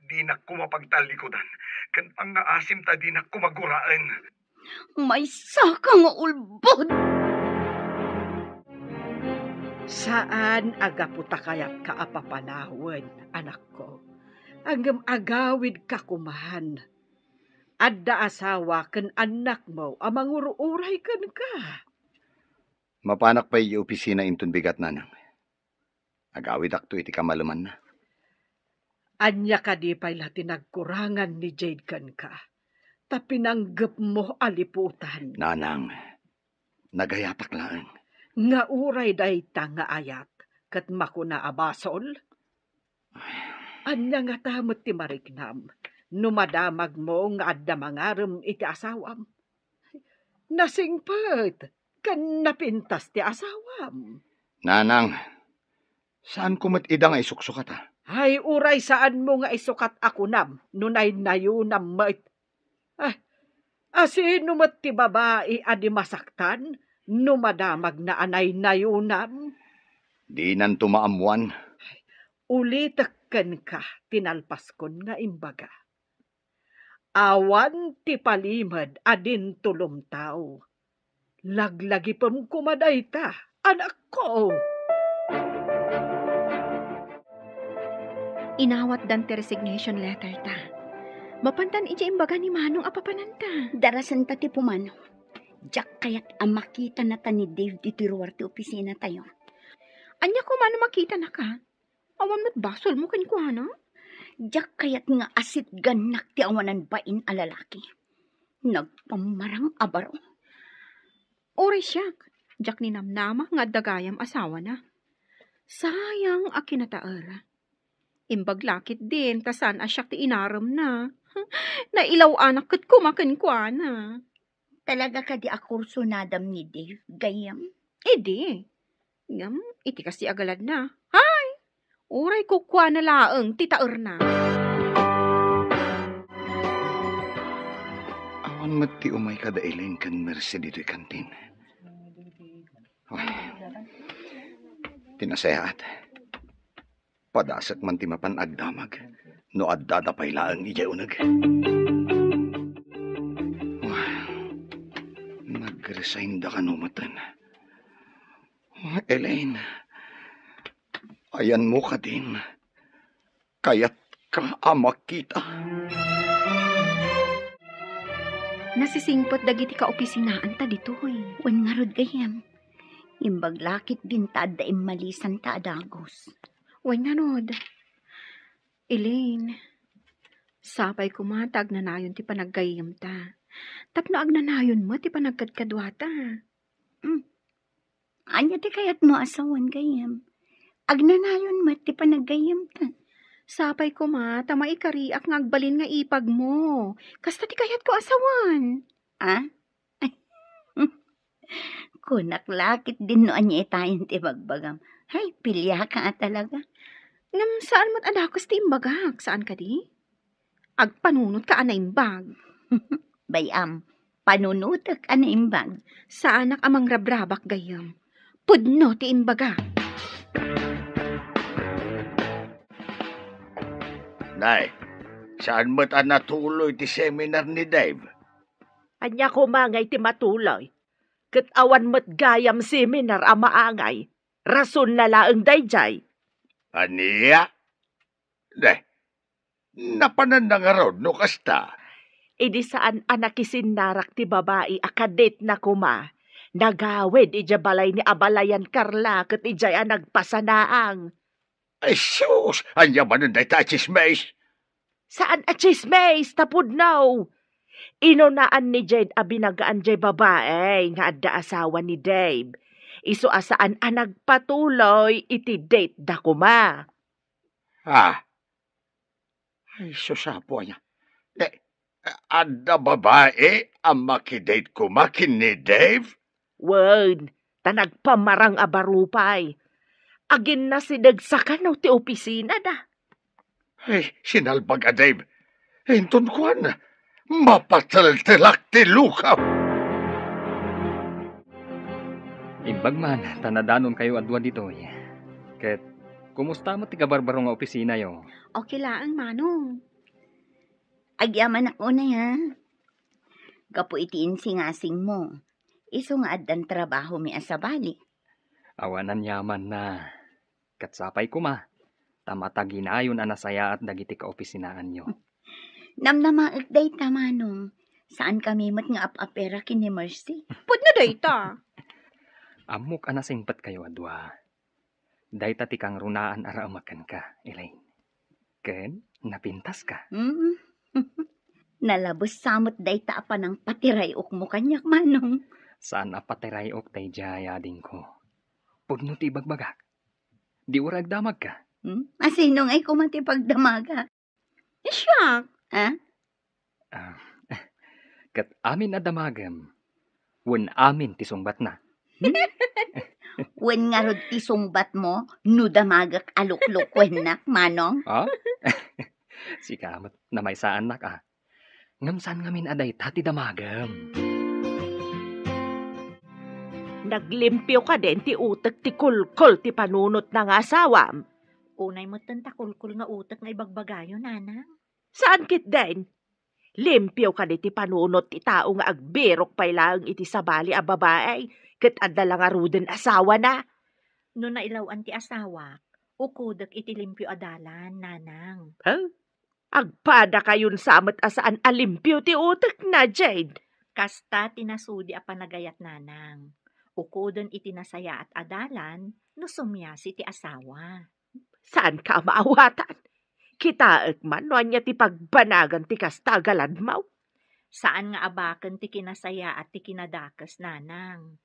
Dinak koma pagtallikudan, ken pangngaasim ta dinak koma guraen. Maysaka nga ulbod! Saan a gapu ta kayatka a papanawen, anakko, ngem agawidka koman. Adda asawa ken annakmo a mangur-uray kenka. Mapanak pay idiay opisina inton bigat, nanang. Agawidakto iti kamalemanna. Ania kadi pay la ti nagkurangan ni Jade kenka, ta pinanggepmo a liputan? Nanang, nagayatak laeng. Nga uray dayta nga ayat, ket makuna a basol? Ania ngata met ti mariknam no madamagmo nga adda mangarem iti asawam? Nasingpet ken napintas ti asawam. Nanang, saanko met ida nga isuksukata? Ay, uray saanmo nga isukat a kunam no naynayonam met. Ah, asino met ti babai a di masaktan no madamagna a naynayonam? Dinanto maammuan. Ulitek kenka ti nalpaskon nga imbaga. Awan ti palimed a dinto lumtaw. Laglagipem koma dayta, anakko. Inawatdan ti resignation letter ta. Mapandan idiay imbaga ni Manong a papananta. Darasenta ti pumanaw. Diak kayat a makitanata ni Dave ditoy ruar ti opisinatayo. Ania koma no makitanaka? Awan met basolmo kenkuana? Diak kayat nga asitgannak ti awanan bain a lalaki. Nagpammarang a baro. Uray siak, diak ninamnama nga adda gayam asawana. Sayang a kinataera. Imbag la ketdin ta saan a siak ti inaremna. Nailaw-anak ket koma kenkuana. Talaga kadi a kursunadam ni Dave, gayyem? Idi. Ngem, iti kasta a galadna, hay, uray kukuana laeng ti taerna. Awan met ti umay kada Elaine ken Mercy ditoy kantin. Ay, ti nasayaat. Padasek man ti mapan agdamag no addada pay laeng idiay uneg. Nag-resign da kano meten. Elaine, ayanmo kadin, kayatka a makita. Nasisingpet dagiti kaopisinaanta ditoy. Wen ngarud, gayyem. Imbag la ketdin ta adda immalisanta a dagus. Wen ngarud, Elaine, Sapay koma ta agnanayon ti panaggayyemta. Tapno agnanayon met ti panagkadkaduata. Hmm. Ania ti kayatmo a sawen, gayyem? Agnanayon met ti panaggayyemta. Sapay koma ta maikariak nga agbalin nga ipagmo. Kasta ti kayatko a sawen. Ah? Kunak la ket din no ania itayen ti ibagbagam. Hay, piliaka a talaga. Ngem saan met a dakes ti imbagak, saan kadi? Agpanunotka a naimbag. Bay-am, panunotek a naimbag. Saanak a mangrabrabak, gayyem. Pudno ti imbagak. Nay, saan met a natuloy ti seminar ni Dave? Ania koma ngay ti matuloy? Ket awan met gayam seminar a maangay. Rasonna laeng daydiay. Ania? Deh, napananna ngarud no kasta? Idi saan a nakisinnarak ti babai a kadetna koma, nagawid idiay balay ni abalayan Carla ket idiay a nagpasanaang. Ay sus! Ania manen dayta a tsismis? Saan a tsismis, ta pudno. Inunaan ni Jade a binagaan diay babai nga adda asawa ni Dave. Isu a saan a nagpatuloy iti date da koma. Ah. Ay sus, apo aya. Ne, adda babai a makidate koma ken ni Dave? Wen, ta nagpamarang a baro pay. Aginnasideg sakano ti opisina da. Ay, sinalbag a Dave. Inton kuan, mapateltelak ti lukam. Imbag man, ta nadanonkayo a dua ditoy. Ket, kumusta met ti kabarbaro nga opisinayo? Okay laeng, Manong. Agyamanak unay, ha? Gapu iti insingasingmo, isu nga addan trabahomi a sabali. Awan aniamanna. Ket sapay koma, ta mataginayon a nasayaat dagiti kaopisinaanyo. Namnamaek dayta, Manong. Saankami met nga ap-apera ken ni Mercy. Pudno dayta. Ammok a nasingpetkayo a dua. Dayta ti kangrunaan a raemek kenka, Elaine. Ken napintaska. Mm. Nalabes sa met dayta a panangpatiray-okmo kaniak, Manong. Saan a patiray-ok daydiay, adingko. Pudno ti ibagbagak. Di uray agdamagka. Hmm? A sino ngay koma ti pagdamaga? Siak. Ha? Ah, ket amin a damagem, wen amin ti sungbatna. Hmm? Wen ngarud ti sungbatmo no damagek a luklukuennak, Manong? Ah? Sika met, namaysaannak, ah. Ngem saan ngamin a dayta ti damagem. Naglimpio kadin ti utek ti kulkol ti panunotna nga asawam? Unay metten ta kulkol nga utek nga ibagbagayo, Nanang. Saan ketdin? Limpio kadi ti panunot ti tao nga agbirok pay laeng iti sabali a babai ket adda la ngaruden asawana? No nailaw-an ti asawak, ukodek iti limpio a dalan, Nanang. Huh? Agpadakayon sa met a saan a limpio ti utekna, Jade. Kasta ti nasudi a panagayat, Nanang. Ukoden iti nasayaat a dalan no sumiasi ti asawa. Saanka a maawatan? Kitaek man no ania ti pagbanagan ti kasta a galadmaw. Saan nga abaken ti kinasayaat ti kinadakes, Nanang.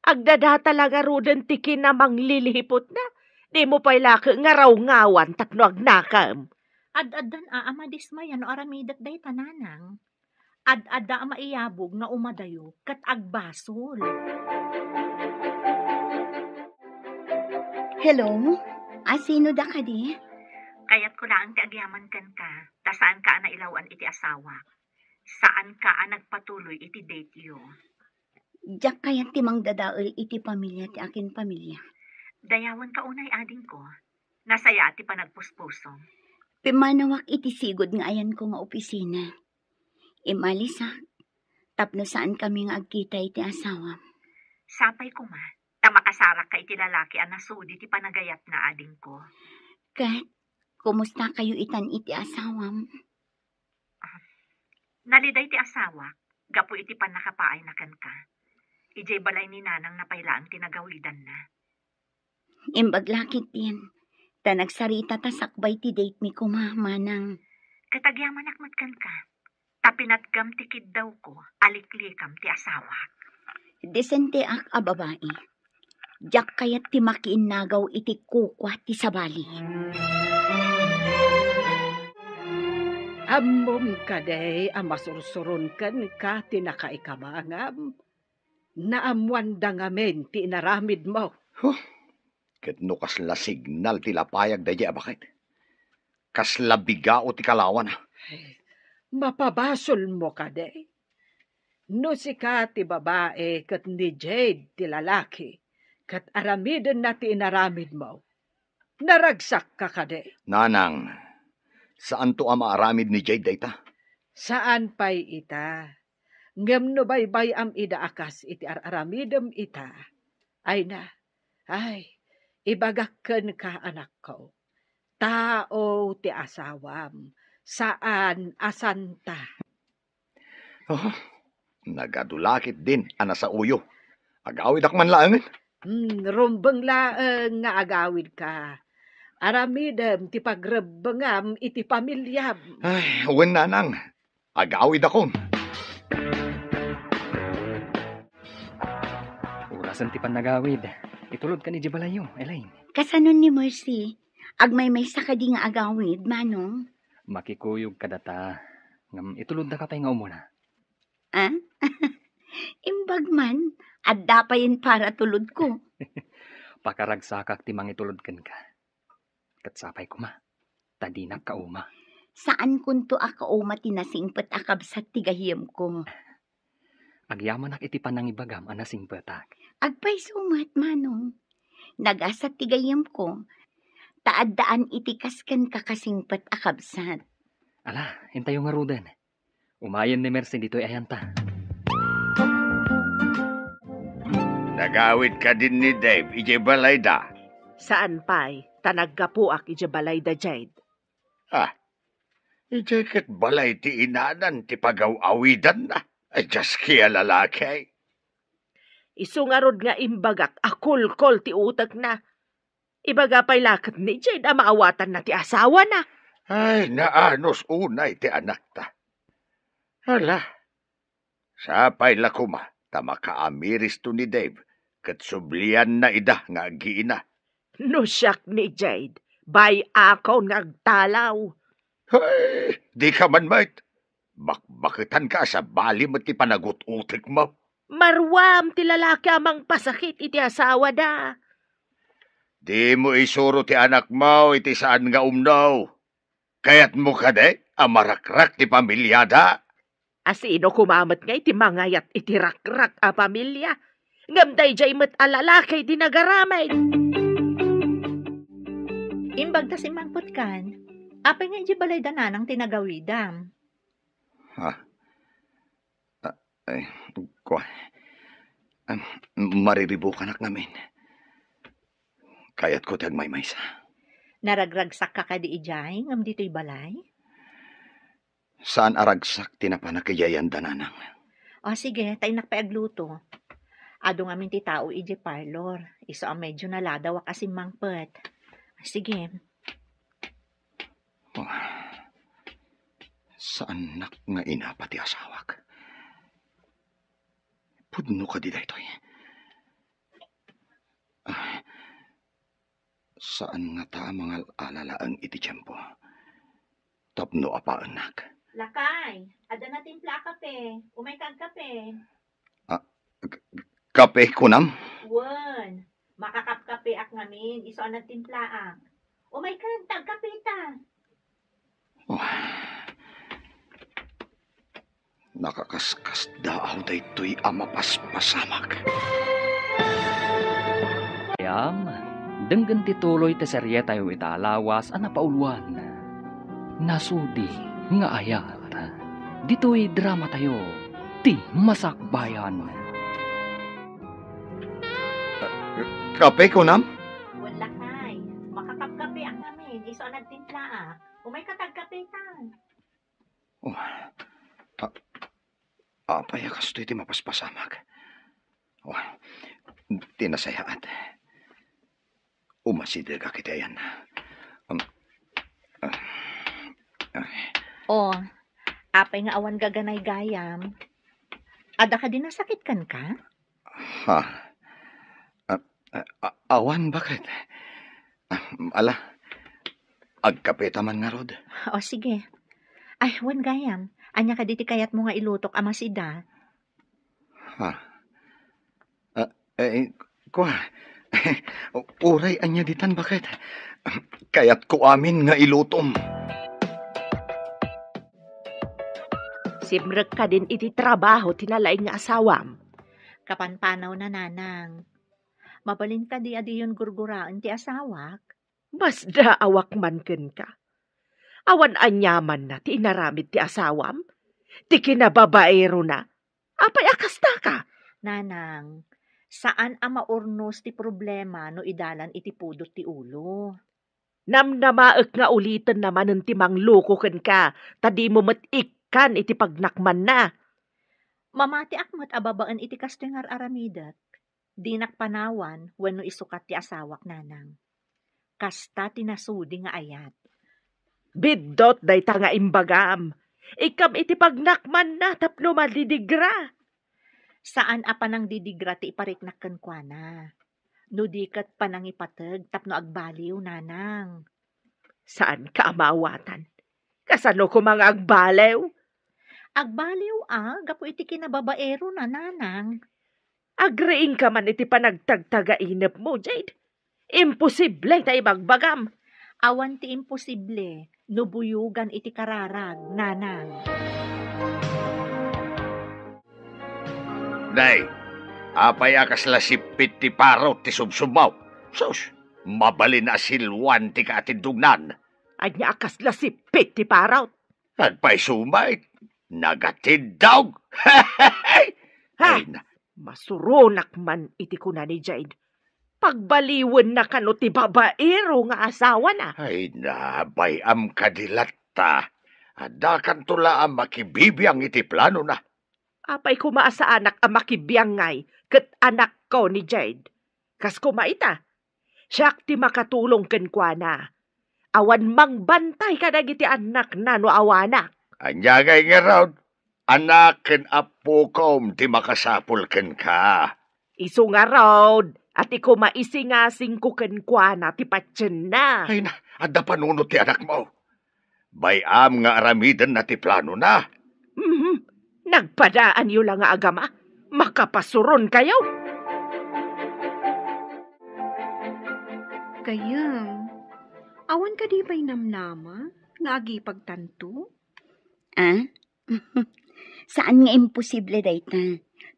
Agdadata la ngaruden ti kinamanglilihiputna. Dimo pay laeng nga rawngawan tapno agnakem. Ad-addan a, a madismaya no aramidek dayta, Nanang. Ad-adda a maiyabog nga umadayo ket agbasol. Hello? A, sino da kadi? Kayatko laeng ti agyaman kenka, ta saanka a nailaw-an iti asawak. Saanka a nagpatuloy iti date-yo. Diak kayat ti mangdadael iti pamilia ti akin pamilia. Dayawenka unay, adingko. Nasayaat ti panagpuspusom. Pimmanawak iti sigud nga ayanko nga opisina. Imalisak tapno saankami nga agkita iti asawam. Sapay koma, ta makasarakka iti lalaki a nasudi ti panagayatna, adingko. Ket, kumustakayo itan iti asawam? Ah, naliday ti asawak gapu iti pannakapaayna kenka. Idiay balay ni Nanangna pay laeng ti nagawidanna. Imbag la ketdin, ta nagsarita ta sakbay ti date mi koma, Manang. ket agyamanak met kenka, ta pinatgam ti kiddawko a liklikam ti asawak. Disenteak a babai. Diak kayat ti makiinnagaw iti kukua ti sabali. Ammom kadi a masursuron kenka ti nakaikabangam? Naammoanda ngamin ti inaramidmo. Huh? Ket no kasla signal ti lapayag daydiay a baket, kasla bigao ti kalawana. Mapabasolmo kadi? No sika ti babai ket ni Jade ti lalaki, ket aramidenna ti inaramidmo, naragsakka kadi? Nanang, saanto a maaramid ni Jade dayta. Saan pay ita. Ngem no baybay-am ida a kas iti ar-aramidem ita, ay na, ay, ibagak kenka, anakko, tao ti asawam, saan a santa. Oh, nagadu la ketdin a nasaoyo. Agawidak man laengen. Hmm, rumbeng laeng nga agawidka. Aramidem ti pagrebbengam iti pamiliam. Ay, wen, nanang. Agawidakon. Orasen ti pannagawid. Itulodkan idiay balayyo, Elaine. Kasanon ni Mercy? Agmaymaysa kadi nga agawid, Manong? Makikuyog kadata. Ngem itulodda ka pay nga umuna. Ah? Imbag man, adda payen para tulodko. Pakaragsakak ti mangitulod kenka. Ket sapay koma, ta dinak kauma. Saankonto a kauma ti nasingpet a kabsat ti gayyemko. Agyamanak iti panangibagam a nasingpetak. Agpayso met, Manong. Nagasat ti gayyemko, ta addaan iti kas kenka kasingpet a kabsat. Ala, intayo ngaruden. Umayen ni Mercy ditoy ayanta. Nagawid kadin ni Dave idiay balayda? Saan pay, ta naggapuak idiay balayda, Jade. Ah, idiay ket balay ti inanan ti pagaw-awidanna. Ay, diaski a lalaki. Isu ngarud nga imbagak a kulkol ti utekna. Ibaga pay la ket ni Jade a maawatanna ti asawana. Ay, naanus unay ti anakta. Hala, sapay la koma ta makaamiristo ni Dave ket sublianna ida nga aggiina. No siak ni Jade, bay-akon nga agtalaw. Ay, dika man met. Bakbaketanka a sabali met ti panagut-utekmo. Maruam ti lalaki a mangpasakit iti asawada. Dimo isuro ti anakmo iti saan nga umno. Kayatmo kadi a marakrak ti pamiliada? A sino koma met ngay ti mangayat iti rakrak a pamilia? Ngem daydiay met a lalaki ti nagaramid. Imbag ta simmangpetkan, apay nga idiay balayda nanang ti nagawidam? Ha? Ah, ay, kua. Am, mariribukanak ngamin. Kayatko ti agmaymaysa. Naragragsakka kadi idiay ngem ditoy balay? Saan a ragsak ti napanak idiay ayanda, nanang. O, sige, ta innak pay agluto. Adu ngamin ti tao idiay parlor. Isu a medyo naladawak a simmangpet. Sige. Oh, saannak nga inapa ti asawak. Pudno kadi daytoy? Ah, saan ngata a mangal-ala laeng iti tiempo tapno apaennak. Lakay, adda natimpla a kape. Umayka agkape. Ah, k-, k-, kape kunam? Wen, makakapkapeak ngamin, isu a nagtimplaak. Umayka, ta agkapeta. Oh. Nakakaskasdaaw daytoy a mapaspasamak. Gayam, denggen ti tuloy ti serietayo ita a lawas a napauluan, Nasudi nga Ayat. Ditoy dramatayo, Ti Masakbayan. Kape, kunam? Wen, lakay. Makakapkapeak ngamin, isu a nagtimplaak. Umayka ta agkapetan. Oh. A-, apay a kastoy ti mapaspasamak? Oh, ti nasayaat. Umasidegak iti ayanna. Um, ah, ah. O, apay nga awan gaganaygayam? Adda kadi nasakit kenka? Ha? A-, a-, a-, awan, bakit? Ah, ala, agkapeta man ngarud. O, sige. Ay, wen gayam, ania kadi ti kayatmo nga ilutok a masida? Ha? Ah, eh, kua, uray ania ditan, bakit? Kayatko amin nga ilutom. Simrek kadin iti trabaho ti nalaing nga asawam? Kapanpanawna, nanang. Mabalin kadi a diyon gurguraen ti asawak? Masdaawak man kenka. Awan aniamanna ti inaramid ti asawam, ti kinababaerona. Apay a kastaka? Nanang, saan a maurnos ti problema no idalan iti pudot ti ulo. Namnamaek nga ulitenna manen ti mangloko kenka, ta dimo met ikkan iti pagnakmanna. Mamatiak met a babaen iti kastoy nga ar-aramidek. Dinak panawan wenno isukat ti asawak, nanang. Kasta ti nasudi nga ayat. Biddut dayta nga imbagam. Ikkam iti pagnakmanna tapno madidigra. Saan a panangdidigra ti ipariknak kenkuana. No di ket panangipateg tapno agbaliw, nanang. Saanka a maawatan. Kasano koma nga agbaliw? Agbaliw a gapu iti kinababaerona, nanang. Agriingka man iti panagtagtagainepmo, Jade. Imposible ta ibagbagam. Awan ti imposible no buyogan iti kararag, nanang. Nay, apay a kasla sippit ti parot ti subsubmo? Sus, mabalin a silwan ti kaatindognan. Ania a kasla sippit ti parot? Agpayso met, nagatindog. Ha? Ay, na- Masuronak man iti kuna ni Jade. Pagbaliwenna kano ti babaero nga asawana. Ay, nabay-am kadi latta. Addakanto la a makibibiang iti planona. Apay koma a saanak a makibiangay ket anakko ni Jade? Kas koma ita, siak ti makatulong kenkuana. Awan mangbantay kadagiti annakna no awanak. Ania ngay ngarud? Anak ken appokom ti makasapul kenka. Isu ngarud, a ti koma isingasingko kenkuana ti patienna. Ay na, adda panunot ti anakmo. Bay-am nga aramidenna ti planona. Mhm. Nagpadaanyo la nga agama. Makapasuronkayo. Gayam, awan kadi pay namnama nga agipagtanto? Ah? Saan nga imposible dayta.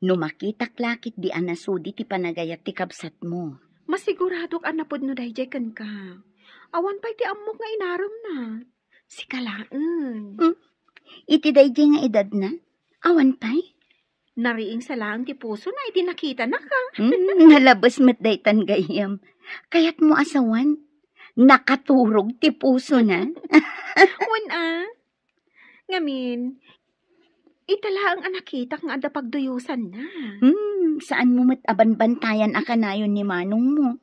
No makitak la ketdi a nasudi ti panagayat ti kabsatmo. Masiguradok a napudno daydiay kenka. Awan pay ti ammok nga inaremna. Sika laeng. Hmm? Iti daydiay nga edadna, awan pay? Nariing sa laeng ti pusona iti nakitanaka. Hmm, nalabes met daytan gayam. Kayatmo a sawen, nakaturog ti pusona. Wen a. Ngamin, ita laeng a nakitak nga adda pagduyosanna. Hmm, saanmo met a banbantayan a kanayon ni manongmo.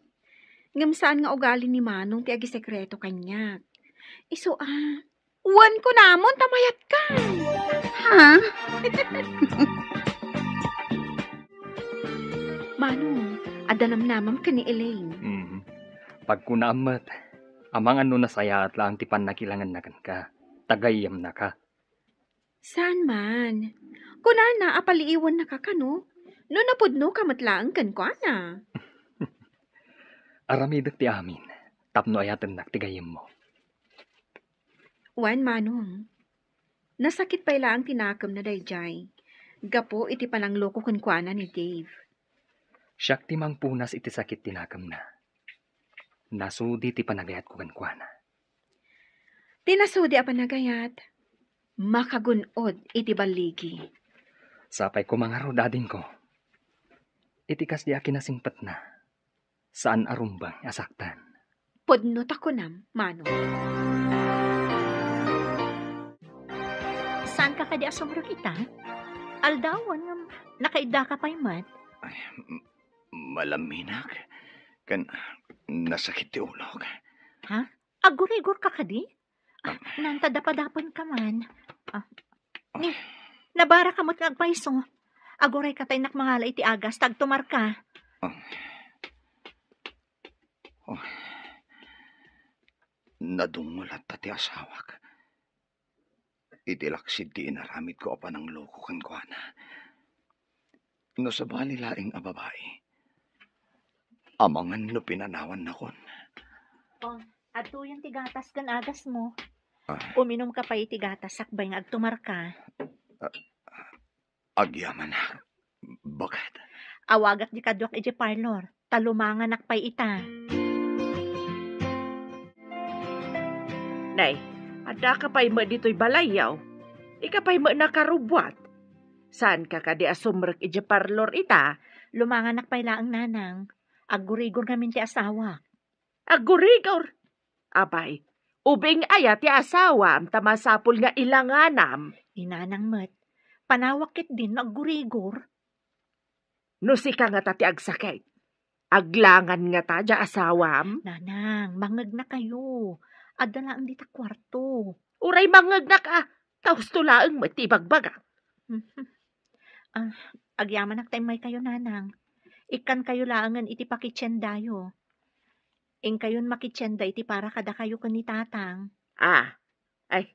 Ngem saan nga ugali ni manong ti agisekreto kaniak. Isu a, wen kunamon ta mayatka. Ha? Manong, adda namnamam ken ni Elaine. Mhm. Pagkunaam met, amangan no nasayaat laeng ti pannakilanganna kenka, ta gayyemnaka. Saan man. Kunana a paliiwennaka kano, no napudnoka met laeng kenkuana. Aramidek ti amin, tapno ayatennak ti gayyemmo. Wen, manong. Nasakit pay laeng ti nakemna daydiay, gapu iti panangloko kenkuana ni Dave. Siak ti mangpunas iti sakit ti nakemna. Nasudi ti panagayatko kenkuana. Ti nasudi a panagayat, makagun-od iti balligi. Sapay koma ngarud, adingko. Iti kasdi a kinasingpetna, saan a rumbeng a saktan. Pudno ta kunam, manong. Saanka kadi a sumrek ita? Aldawen ngem nakaiddaka pay met. Ay, m-, malaminak. Ken nasakit ti ulok. Ha? Aggurigorka kadi? Nanta, dapadapen ka man. Ah, ni, nabara ka met nga agpayso. Aguray ka ta innak mangala iti agas, ta agtumar ka. Ah. Oh. Nadungol latta ti asawak. Iti laksid ti inaramidko a panangloko kenkuana. No sabali laeng a babai, amangan no pinanawannakon. Oh, adtoyen ti gatas ken agasmo. Ah. Uminum ka pay iti gatas sakbay nga agtumar ka. Ah, agyamanak. Baket. Awagak di kaduak iti parlor, ta lumanganak pay ita. Nay, adda ka pay met ditoy balayyo? Ika pay met nakarubbuat? Saan ka kadi a sumrek iti parlor ita? Lumanganak pay laeng, nanang. Aggurigor ngamin ti asawak. Aggurigor? Apay, ubing aya ti asawam ta masapul nga ilanganam? Ni nanang met, panawak ketdin no aggurigor. No sika ngata ti agsakit, aglangan ngata diay asawam? Nanang, mangegnakayo. Adda laeng dita kuarto. Uray mangegnaka, ta husto laeng met ti ibagbaga. Ah, agyamanak ta immaykayo, nanang. Ikkankayo laengen iti pakitiendayo. Inkayon makitienda iti para kadakayo ken ni tatang. Ah, ay,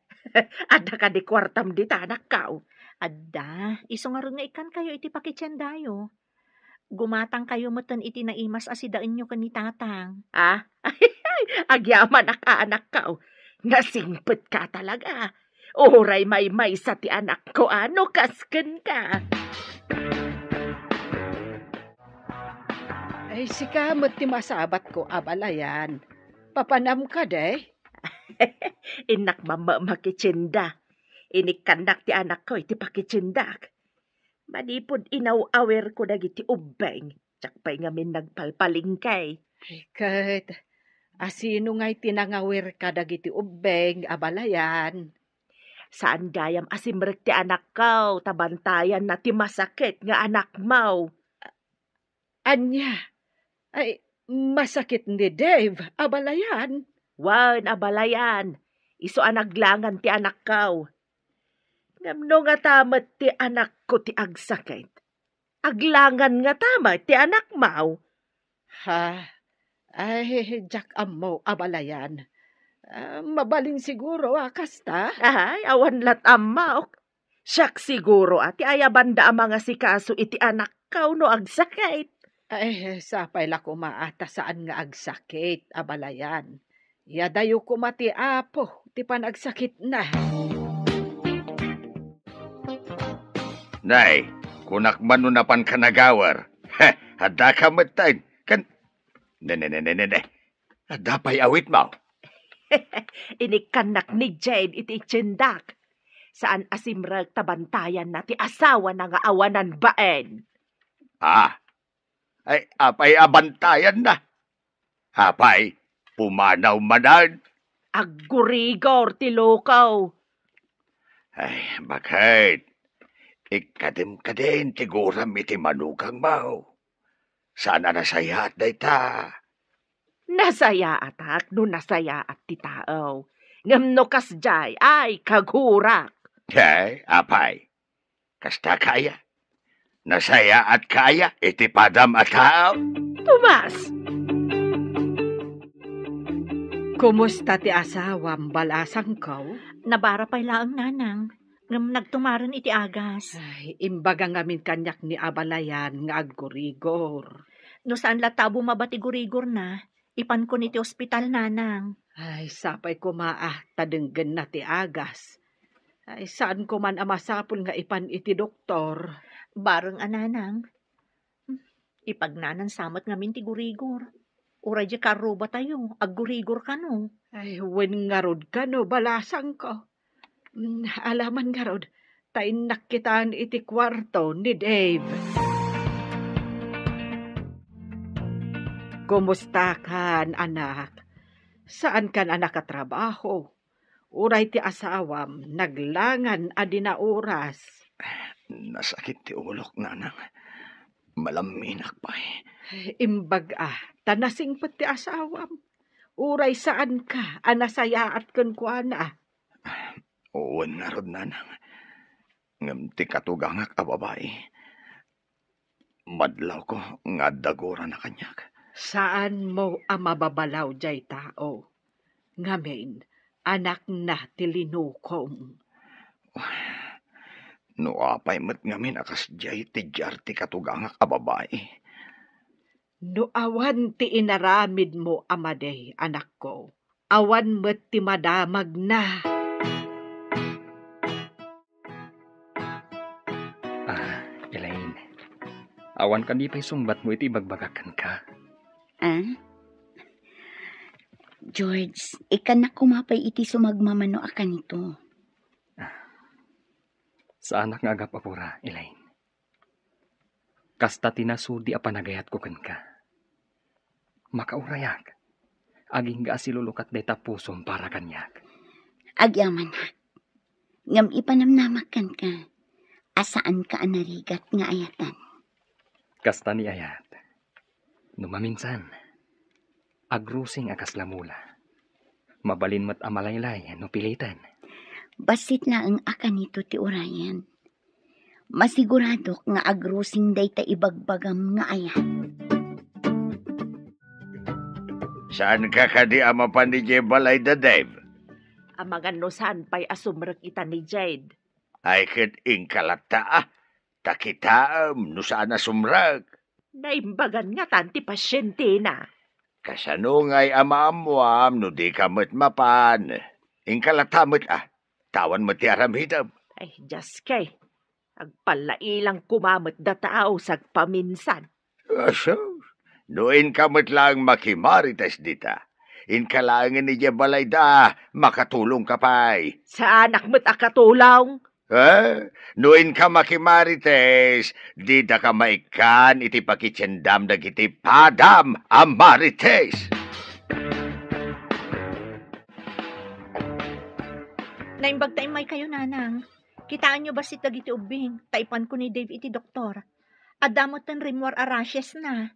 adda kadi kuartam dita, anakko? Adda, isu ngarud nga ikkankayo iti pakitiendayo. Gumatangkayo metten iti naimas a sidaenyo ken ni tatang. Ah? Agyamanak, anakko. Nasingpetka talaga. Uray maymaysa ti anakko a no kas kenka. Ay, sika met ti masabatko, abalayan. Papanam kadi? Innak mamma makitienda. Inikkannak ti anakko iti pakitiendak. Manipud inaw-awirko dagiti ubbing, diak pay ngamin nagpalpalingkay. Ay, ket, asino ngay ti nangawir kadagiti ubbing, abalayan? Saan gayam a simrek ti anakko, ta bantayanna ti masakit nga anakmo. Ania? Ay, masakit ni Dave, abalayan? Wen, abalayan. Isu a naglangan ti anakko. Ngem no ngata met ti anakko ti agsakit, aglangan ngata met ti anakmo? Ha? Ay, diak ammo, abalayan. Ah, mabalin siguro a kasta? Ay, awan lat' ammok. Siak siguro a ti ayabanda a mangasikaso iti anakko no agsakit. Ay, sapay la koma a ta saan nga agsakit, abalayan. Iyadayo koma ti Apo ti panagsakitna. Nay, kunak man no napanka nagawer. Heh, addaka metten. Kan, ne, ne, ne, ne, ne, ne. Adda pay awitmo? Inikkannak ni Jane iti tiendak. Saan a simrek ta bantayanna ti asawana nga awanan bain. Ah, ay, apay a bantayanna? Apay, pumanaw manen? Aggurigor ti lokaw. Ay, baket? Ikkadim kadin ti guram iti manugangmo. Saan a nasayaat dayta? Nasayaatak no nasayaat ti tao. Ngem no kasdiay, ay, kagurak. Ay, apay? Kasta kaya? Nasayaatka aya iti padam a tao? Tomas! Kumusta ti asawam, balasangko? Nabara pay laeng, nanang. Ngem nagtumaren iti agas. Ay, imbaga ngamin kaniak ni abalayan nga aggurigor. No saan latta a bumaba ti gurigorna, ipankon iti ospital, nanang. Ay, sapay koma a ta denggenna ti agas. Ay, saan koman a masapul nga ipan iti doktor. Bareng a, nanang. Hmm, ipagnanan sa met ngamin ti gurigor. Uray diay karrubatayo, aggurigor kano. Ay, wen ngarud kano, balasangko. Hmm, ala man ngarud, ta innak kitaen iti kuarto ni Dave. Kumustakan, anak? Saankan a nakatrabaho? Uray ti asawam, naglangan a di naoras. Nasakit ti ulok, nanang. Malamminak pay. Imbag a, ta nasingpet ti asawam. Uray saanka a nasayaat kenkuana. Wen ngarud, nanang. Ngem ti katugangak a babai, madlawko nga adda gurana kaniak. Saanmo a mababalaw jay tao. Ngamin, anakna ti linukom. No apay met ngamin a kasdiay ti diar ti katugangak a babai. No awan ti inaramidmo a madi, anakko, awan met ti madamagna. Ah, Elaine, awan kadi pay sungbatmo iti ibagbagak kenka? Ah? George, ikkannak koma pay iti sumagmamano a kanito. Ah. Saanak nga agap-apura, Elaine. Kasta ti nasudi a panagayatko kenka. Makaurayak, agingga a silulukat dayta pusom para kaniak. Agyamanak. Ngem ipanamnamak kenka a saanka a narigat nga ayatan. Kasta ni ayat. No maminsan, agrusing a kasla mula. Mabalin met a malaylay no piliten. Bassit laeng a kanito ti urayen. Masiguradok nga agrusing dayta ibagbagam nga ayat. Saanka kadi a mapan idiay balay da Dave? Amangan no saan pay a sumrek ita ni Jade. Ay, ket inka latta, a. Ta kitaem no saan a sumrek. Naimbagan ngatan ti pasientena. Kasano ngay a maammuam no dika met mapan? Inka latta met, a. Ta awan met ti aramidem. Ay, Dios kay. Agpallailangko met dayta a sagpaminsan. Asus, no inka met laeng makimarites dita, inka laengen idiay balayda, makatulongka pay. Saanak met a katulong. Eh, no inka makimarites, didaka maikkan iti pakitiendam dagiti padam a marites. Naimbag ta immaykayo, nanang. Kitaenyo bassit dagiti ubbing, ta ipanko ni Dave iti doktor. Adda metten rimmuar a rashes na.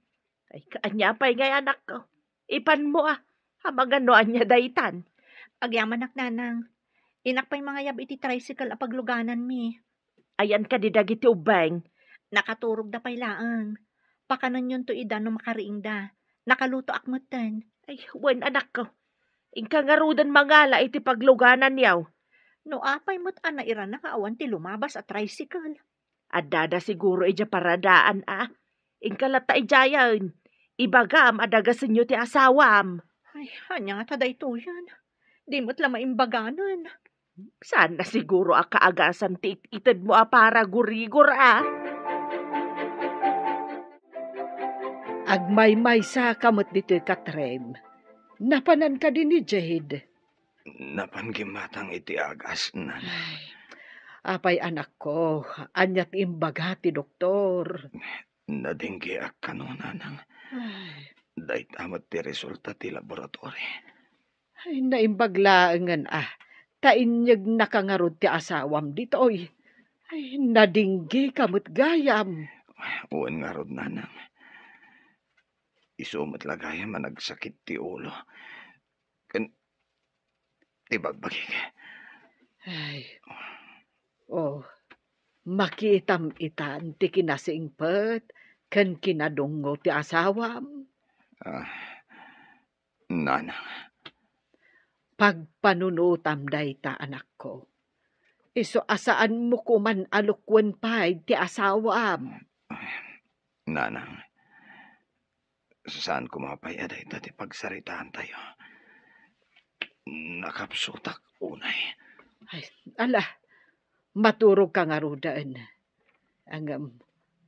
Ay, ania pay ngay, anakko? Ipanmo, a. Amangan no ania daytan. Agyamanak, nanang. Innak pay mangayab iti tricycle a paglugananmi. Ayan kadi dagiti ubbing? Nakaturogda pay laeng. Pakanenyon to ida no makariingda. Nakalutoak metten. Ay, wen, anakko. Inka ngaruden mangala iti paglugananyo. No apay met a nairana nga awan ti lumabas a tricycle. Addada siguro idiay paradaan, a. Inka latta idiayen. Ibagam a dagasenyo ti asawam. Ay, ania ngata daytoyen? Di met la maimbaganen. Saan na siguro a kaagasam ti it-itedmo a paragurigor, a. Agmaymaysaka met ditoy, Katrem. Napanan kadi ni Jade? Napan gimmatang iti agas, nanang. Ay, apay, anakko, ania ti imbaga ti doktor? Nadenggeak kano, nanang. Ay. Dayta met ti resulta ti laboratory. Ay, naimbag laengen, a. Ta inyegna ka ngarud ti asawam ditoy. Ay, nadinggeka met gayam. Wen ngarud, nanang. Isu met la gayam a nagsakit ti ulo ken ti bagbagik. Ay. Oh, makitam itan ti kinasingpet ken kinadungngo ti asawam. Ah, nanang. Pagpanunotam dayta, anakko. Isu a saanmo koman a lukuen pay ti asawam. Nanang, saan koma pay a dayta ti pagsaritaantayo. Nakapsutak unay. Ay, ala, maturogka ngaruden. Ngem,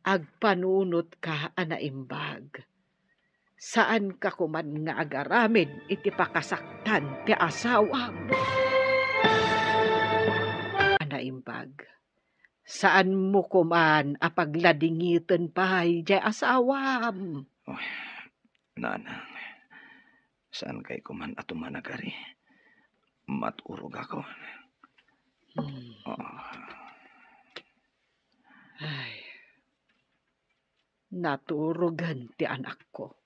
agpanunotka a naimbag. Saanka koman nga agaramid iti pakasaktan ti asawam. A naimbag. Saanmo koman a pagladingiten pay diay asawam. Oy, nanang, saankay koman a tumanagari. Maturogakon. Hmm. Ah. Ay. Naturogen ti anakko.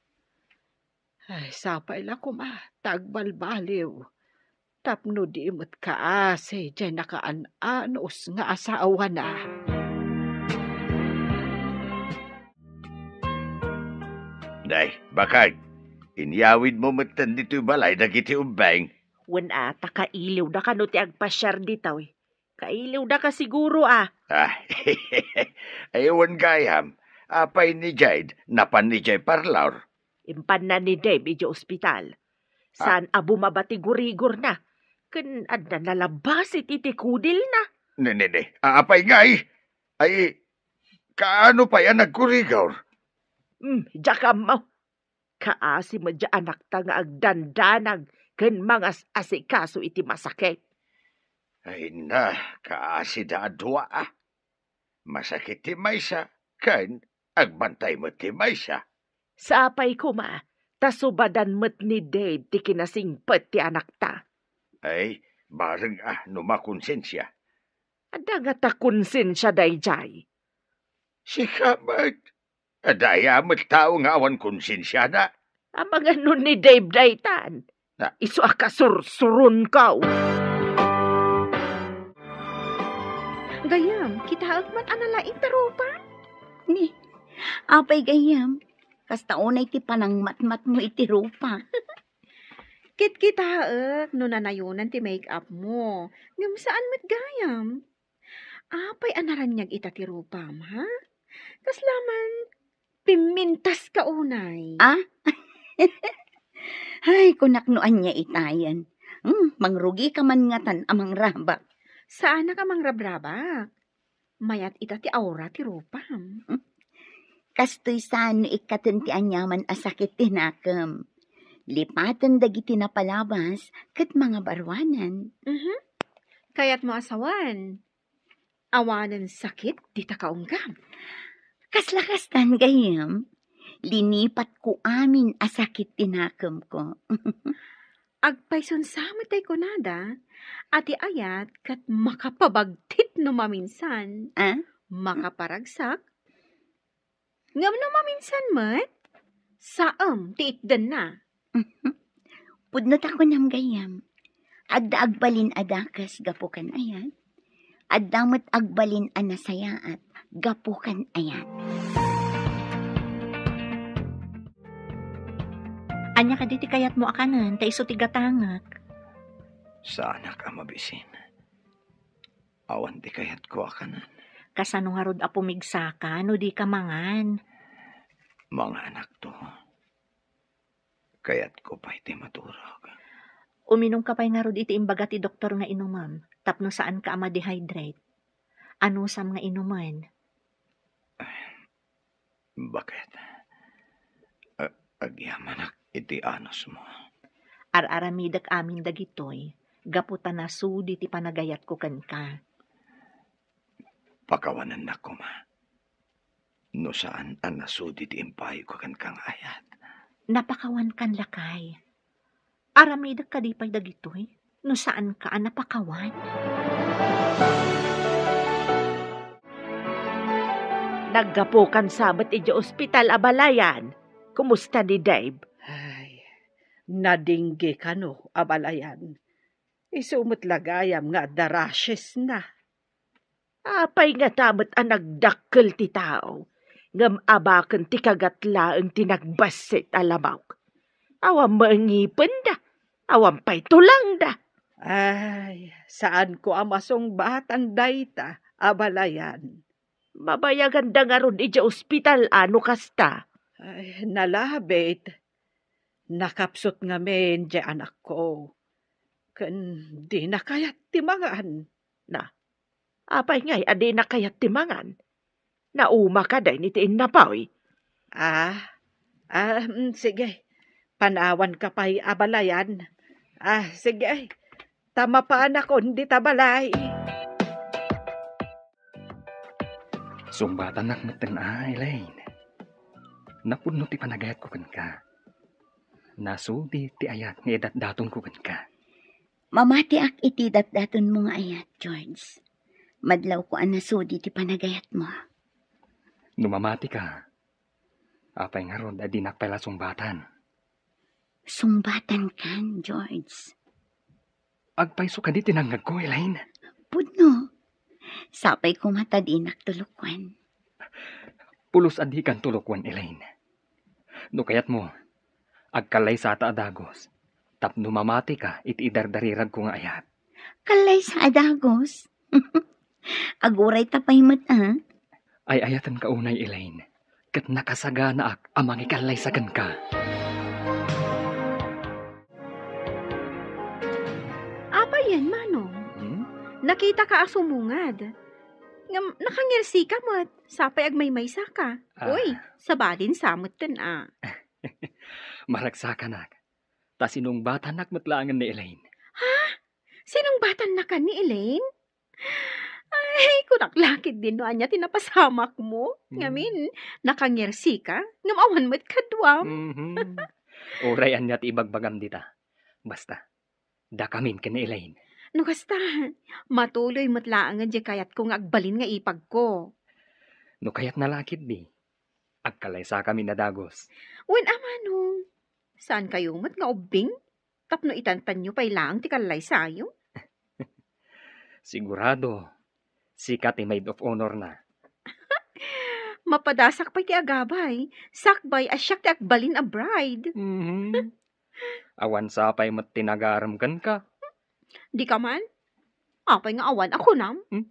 Ay, sapay la koma ta agbalbaliw tapno di met kaasi diay nakaan-anus nga asawana. Nay, bakag, inyawidmo metten ditoy balay dagiti ubbing? Wen a, ta kailiwda kano ti agpasiar ditoy. Kailiwda ka siguro, a. Ah, ay, wen gayam, apay ni Jade, napan idiay parlor? Impanna ni Dave idiay ospital. Ah. Saan a bumaba ti gurigorna. Ken adda nalabas iti, iti kudilna. Ne, ne, ne. A-, apay ngay? Ay, kaano pay a nagkurigor? Hmm, diak ammo. Kaasi met diay anakta nga agdandanag ken mangas-asikaso iti masakit. Ay na, kaasida a dua, a. Masakit ti maysa, ken agbantay met ti maysa. Sapay koma, ta subadan met ni Dave ti kinasingpet ti anakta. Ay, bareng a no makonsensia. Adda ngata konsensia daydiay? Sika met. Adda aya met tao nga awan konsensiana? Amangan no ni Dave daytan. Na. Isu a kasursuronko. Gayam, kitaek met a nalaing ti rupa? Ni, apay gayam, kasta unay ti panangmatmatmo iti rupa. Kitkitaek no nanayonan ti make-up mo. Ngem saan met gayam. Apay a naraniag ita ti rupam, ha? Kasla man pimmintas ka unay. Ah? Ay, kunak no ania itayen. Hmm, mangrugika man ngatan a mangrabak. Saanak a mangrabrabak. Mayat ita ti aura ti rupam. Hmm. Kastoy saan no ikkaten ti aniaman a sakit ti nakem. Lipaten dagiti napalabas ket mangabaruanan. Mhm. Kayatmo a sawen, awanen sakit dita kaunggam? Kasla kastan gayam, linipatko amin a sakit ti nakemko. Agpayson sa met tay kunada, a ti ayat ket makapabagtit no maminsan, ah? Makaparagsak, ngem no maminsan met, saem ti itdenna. Pudno ta kunam gayam, adda agbalin a dakes gapu kan ayat, adda met agbalin a nasayaat gapu kan ayat. Ania kadi ti kayatmo a kanen ta isu ti gatangek? Saanak a mabisin. Awan ti kayatko a kanen. Kasano ngarud a pumigsaka no dika mangan? Manganakto. Kayatko pay ti maturog. Uminumka pay ngarud iti imbaga ti doktor nga inumem tapno saanka a ma-dehydrate. Anusam nga inumen? Baket. A-, agyamanak iti anusmo. Ar-aramidek amin dagitoy gapu ta nasudi ti panagayatko kenka. Pakawanennak koma. No saan a nasudi ti impayegko kenka nga ayat. Napakawankan, lakay. Aramidek kadi pay dagitoy no saanka a napakawan? Naggapukan sa met idiay ospital, abalayan. Kumusta ni Dave? Ay, nadingge kano, abalayan. Isu met la gayam nga adda rashes na. Apay ngata met a nagdakkel ti tao, ngem abaken ti kagat laeng ti nagbassit a lamok? Awan met ngipenda, awan pay tulangda. Ay, saanko a masungbatan dayta, abalayan. Mabayaganda ngarud idiay ospital a no kasta? Ay, nalabit. Nakapsut ngamin diay anakko. Ken dina kayat ti mangan. Na, apay ngay a dina kayat ti mangan? Nauma kadi iti innapoy? Ah, ah, mm, sige. Panawanka pay, abalayan. Ah, sige. Ta mapanakon dita balay. Sungbatanak metten a, Elaine. Napudno ti panagayatko kenka. Nasudi ti ayat nga idatdatonko kenka. Mamatiak iti datdatonmo nga ayat, George. Madlawko a nasudi ti panagayatmo. No mamatika, apay ngarud a dinak pay la sungbatan? Sungbatankan, George. Agpayso kadi ti nangngegko, Elaine? Pudno. Sapay koma ta dinak tulokwan. Pulos a dikan tulokwan, Elaine. No kayatmo, agkallaysata a dagus tapno mamatika iti idardariragko nga ayat. Kallaysa a dagus? Agurayta pay met, a? Ay-ayatenka unay, Elaine, ket nakasaganaak a mangikallaysa kenka. Apay yen, Manong? Hmm? Nakitaka a sumungad. Ngem nakangirsika met, sapay agmaymaysaka. Ah. Uy, sabali sa metten, a. Maragsakanak. Ta sinungbatannak met laengen ni Elaine. Ha? Sinungbatannakan ni Elaine? Ay, kunak la ketdin no ania ti napasamakmo. Hmm. Ngamin, nakangirsika, ngem awan met kaduam. Mhm. Uray ania ti ibagbagam dita. Basta, dakamin ken ni Elaine. No kasta, matuloy met laengen diay kayatko nga agbalin nga ipagko. No kayatna la ketdi, agkallaysakamin a dagus. Wen a, Manong, saankayo met nga ubbing? Tapno itantanyo pay laeng ti kallaysayo? Sigurado, sika ti maid of honor na. Mapadasak pay ti agabay, sakbay a siak ti agbalin a bride. Mhm. Awan sa pay met ti nagarem kenka. Dika man? Apay nga awan a kunam? Hmm?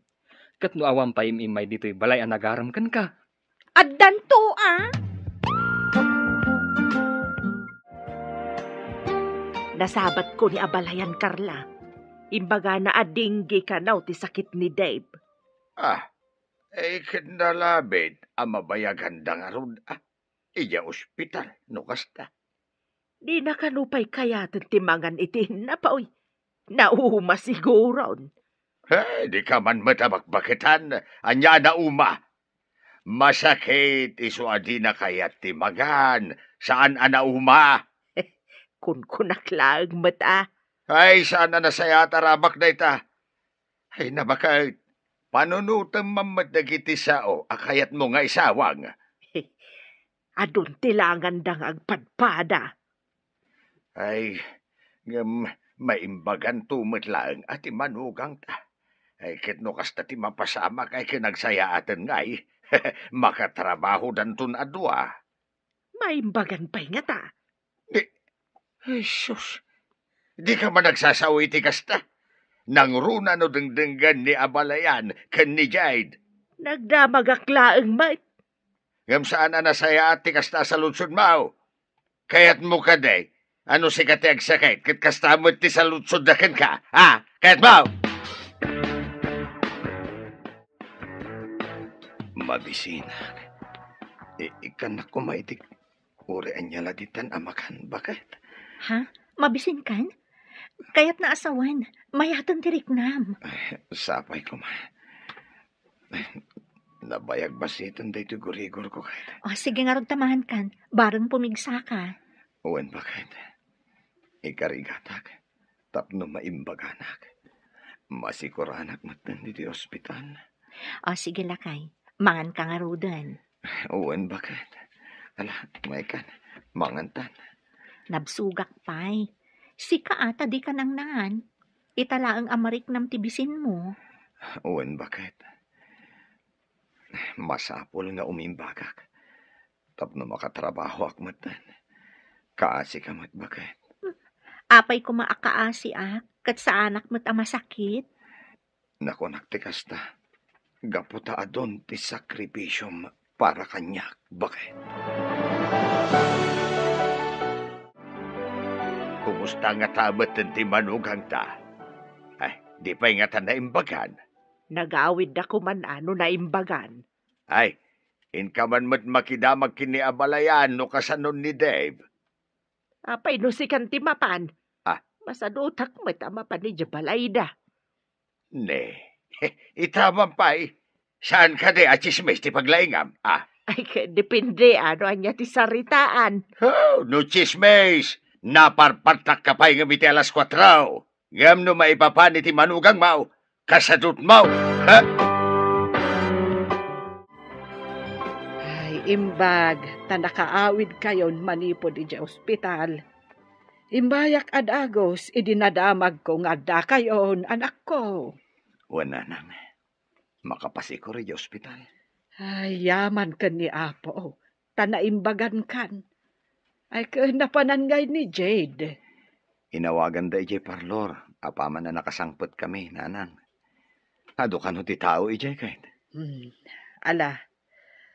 Ket no awan pay im-immay ditoy balay a nagarem kenka? Addanto, a? Nasabatko ni abalayan, Carla. Imbagana a dengue kano ti sakit ni Dave. Ah, eh, ket nalabit a mabayaganda ngarud, a? Idiay ospital, no kasta. Dina kano pay kayaten ti mangan iti innapoy. Nauma siguron. He, dika man met a bakbaketan. Ania a nauma? Masakit isu a dina kayat ti mangan. Saan a nauma? Kunkunak laeng met a. Ay, saan a nasayaat a rabak dayta. Ay, nabaket, panunotem man met dagiti sao a kayatmo nga isawang. Adun ti langanda nga agpadpada. Ay, ngem maimbaganto met laeng a ti manugangta. Ay, ket no kasta ti mapasamak, ay, ket nagsayaaten ngay, makatrabahodanton a dua. Maimbagan pay ngata. Di, ay, sus. Dika man nagsasao iti kasta. Nangruna no dengdenggen ni abalayan ken ni Jade. Nagdamagak laeng met. Ngem saan a nasayaat ti kasta a saludsodmo. Kayatmo kadi a no sika ti agsakit ket kasta met ti saludsodda kenka? Ha? Kayatmo? Mabisinak. I-, ikkannak koma iti Uray ania la ditan a makan, baket? Ha? Mabisinkan? Kayatna a sawen, mayaten ti riknam. Ay, sapay koma. Nabayag basiten daytoy gurigorko, ket. O, sige ngarud ta mangan kan, bareng pumigsaka. Wen, baket. Ikarigatak tapno maimbaganak. Masikuranak metten ditoy ospital. O, sige, lakay. Manganka ngaruden. Wen, baket. Ala, maykan. Mangantan. Nabsogak pay. Sika a ta dika nangnangan. Ita laeng a mariknam ti bisinmo. Wen, baket. Masapul nga umimbagak tapno makatrabahoak metten. Kaasika met, baket. Apay koma a kaasiak, ket saanak met a masakit? Nakunak ti kasta, gapu ta adun ti sakripisiom para kaniak, baket. Kumusta ngata metten ti manugangta? Ay, di pay ngata naimbagan? Nagawidda koman a no naimbagan. Ay, inka man met makidamag ken ni abalayan no kasanon ni Dave. Apay no sikan ti mapan? Ah. Masadutak met a mapan idiay balayda. Ne, ita man pay. Saan kadi a tsismis ti paglaingam? Ah. Ay, ket depende, a, no ania ti saritaan. Oh, no tsismis, naparpartakka pay ngem iti alas kuatro. Ngem no maipapan iti manugangmo, kasadutmo. Ha? Ay, imbag ta nakaawidkayon manipud idiay ospital. Imbayak a dagus idi nadamagko nga addakayon, anakko. Wen, nanang, makapasikor idiay ospital. Ay, yaman ken ni Apo, ta naimbagankan. Ay, ken napanan ngay ni Jade? Inawaganda idiay parlor, apaman a nakasangpetkami, nanang. Adu kano ti tao idiay ket? Hmm, ala,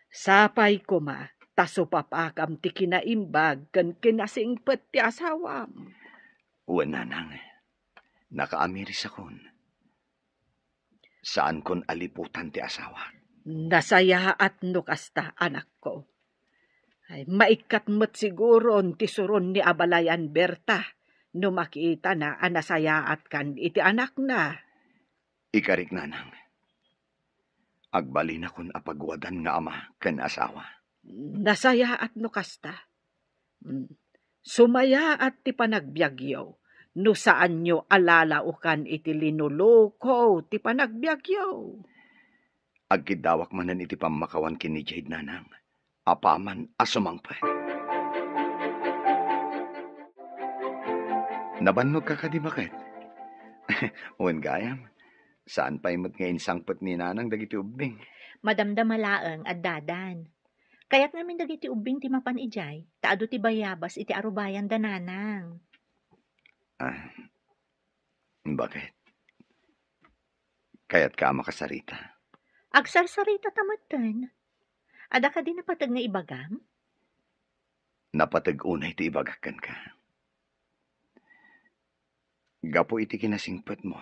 sapay koma, ta supapakam ti kinaimbag ken kinasingpet ti asawam. Wen, nanang, nakaamirisakon. Saankon a liputan ti asawak. Nasayaat no kasta, anakko. Ay, maikkat met siguron ti suron ni abalayan Berta no makitana a nasayaatkan iti anakna. Ikarik, nanang. Agbalinakon a paguadan nga ama ken asawa. Nasayaat no kasta. Mm. Sumayaat ti panagbiagyo no saanyo a lalaokan iti linuluko ti panagbiagyo. Agkiddawak manen iti pammakawan ken ni Jade, nanang, apaman a sumangpet. Nabannogka kadi, baket? Wen gayam, saan pay met nga insangpet ni nanang dagiti ubbing. Madamdama laeng, addadan. Kayat ngamin dagiti ubbing ti mapan idiay, ta adu ti bayabas iti arubayan da nanang. Ah, baket? Kayatka a makasarita? Agsarsarita ta metten. Adda kadi napateg nga ibagam? Napateg unay ti ibagak kenka. Gapu iti kinasingpetmo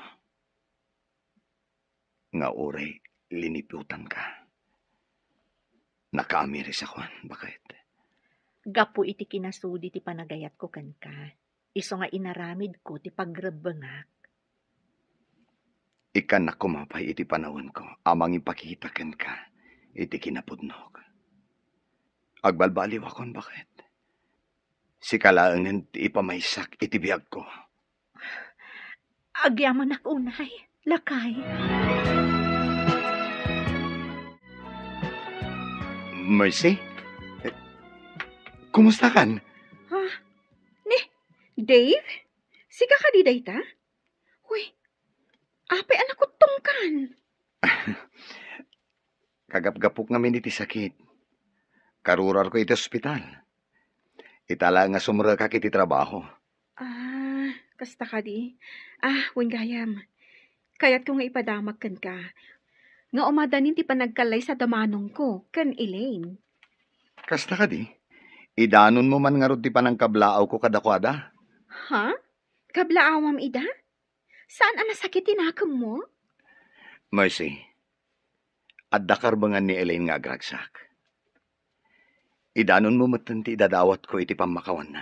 nga uray liniputanka, nakaamirisakon, baket? Gapu iti kinasudi ti panagayatko kenka, isu nga inaramidko ti pagrebbengak. Ikkannak koma pay iti panawenko a mangipakita kenka iti kinapudnok. Agbalbaliwakon, baket? Sika laengen ti ipamaysak iti biagko. Agyamanak unay, lakay. Mercy? Eh, kumustakan? Ha? Ni, Dave? Sika kadi dayta? Uy, apay a nakuttongkan? Kagapgapok ngamin iti sakit. Karurarko iti ospital. Ita la nga sumrekak iti trabaho. Ah, kasta kadi. Ah, wen gayam. Kayatko nga ipadamag kenka nga umadanin ti panagkallaysa da manongko ken Elaine. Kasta kadi, idanonmo man ngarud ti panangkablaawko kadakuada? Ha? Kablaawam ida? Saan a nasakit ti nakemmo? Mercy, adda karbengan ni Elaine nga agragsak. Idanonmo metten ti idadawatko iti pammakawanna.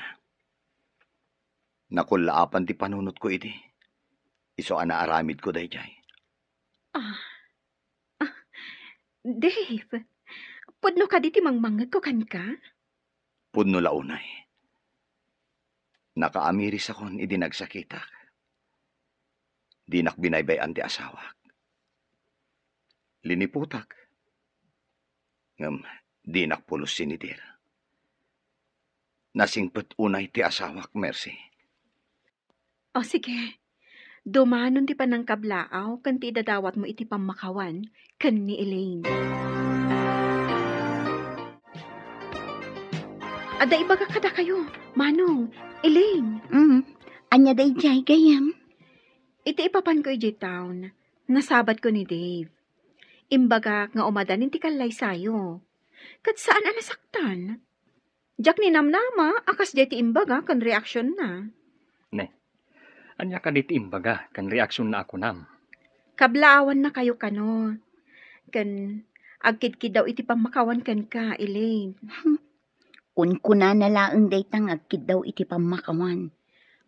Nakullaapan ti panunotko idi. Isu a naaramidko daydiay. Ah. Ah, Dave, pudno kadi ti mangmangngegko kenka? Pudno la unay. Nakaamirisakon idi nagsakitak. Dinak binaybay-an ti asawak. Liniputak. Ngem dinak pulos sinitir. Nasingpet unay ti asawak, Mercy. O sige, dumanon ti panangkablaaw ken ti idadawatmo iti pammakawan ken ni Elaine. Adda ibagak kadakayo, Manong, Elaine. Mm, ania daydiay, gayyem? Iti ipapanko idiay town, nasabatko ni Dave. Imbagak nga umadanin ti kallaysayo. Ket saan a nasaktan. Diak ninamnama a kasdiay ti imbaga ken reaksionna. Ne, ania kadi ti imbaga ken reaksionna a kunam? Kablaawannakayo kano. Ken agkidkiddaw iti pammakawan kenka, Elaine. Kunkunana laeng dayta nga agkiddaw iti pammakawan.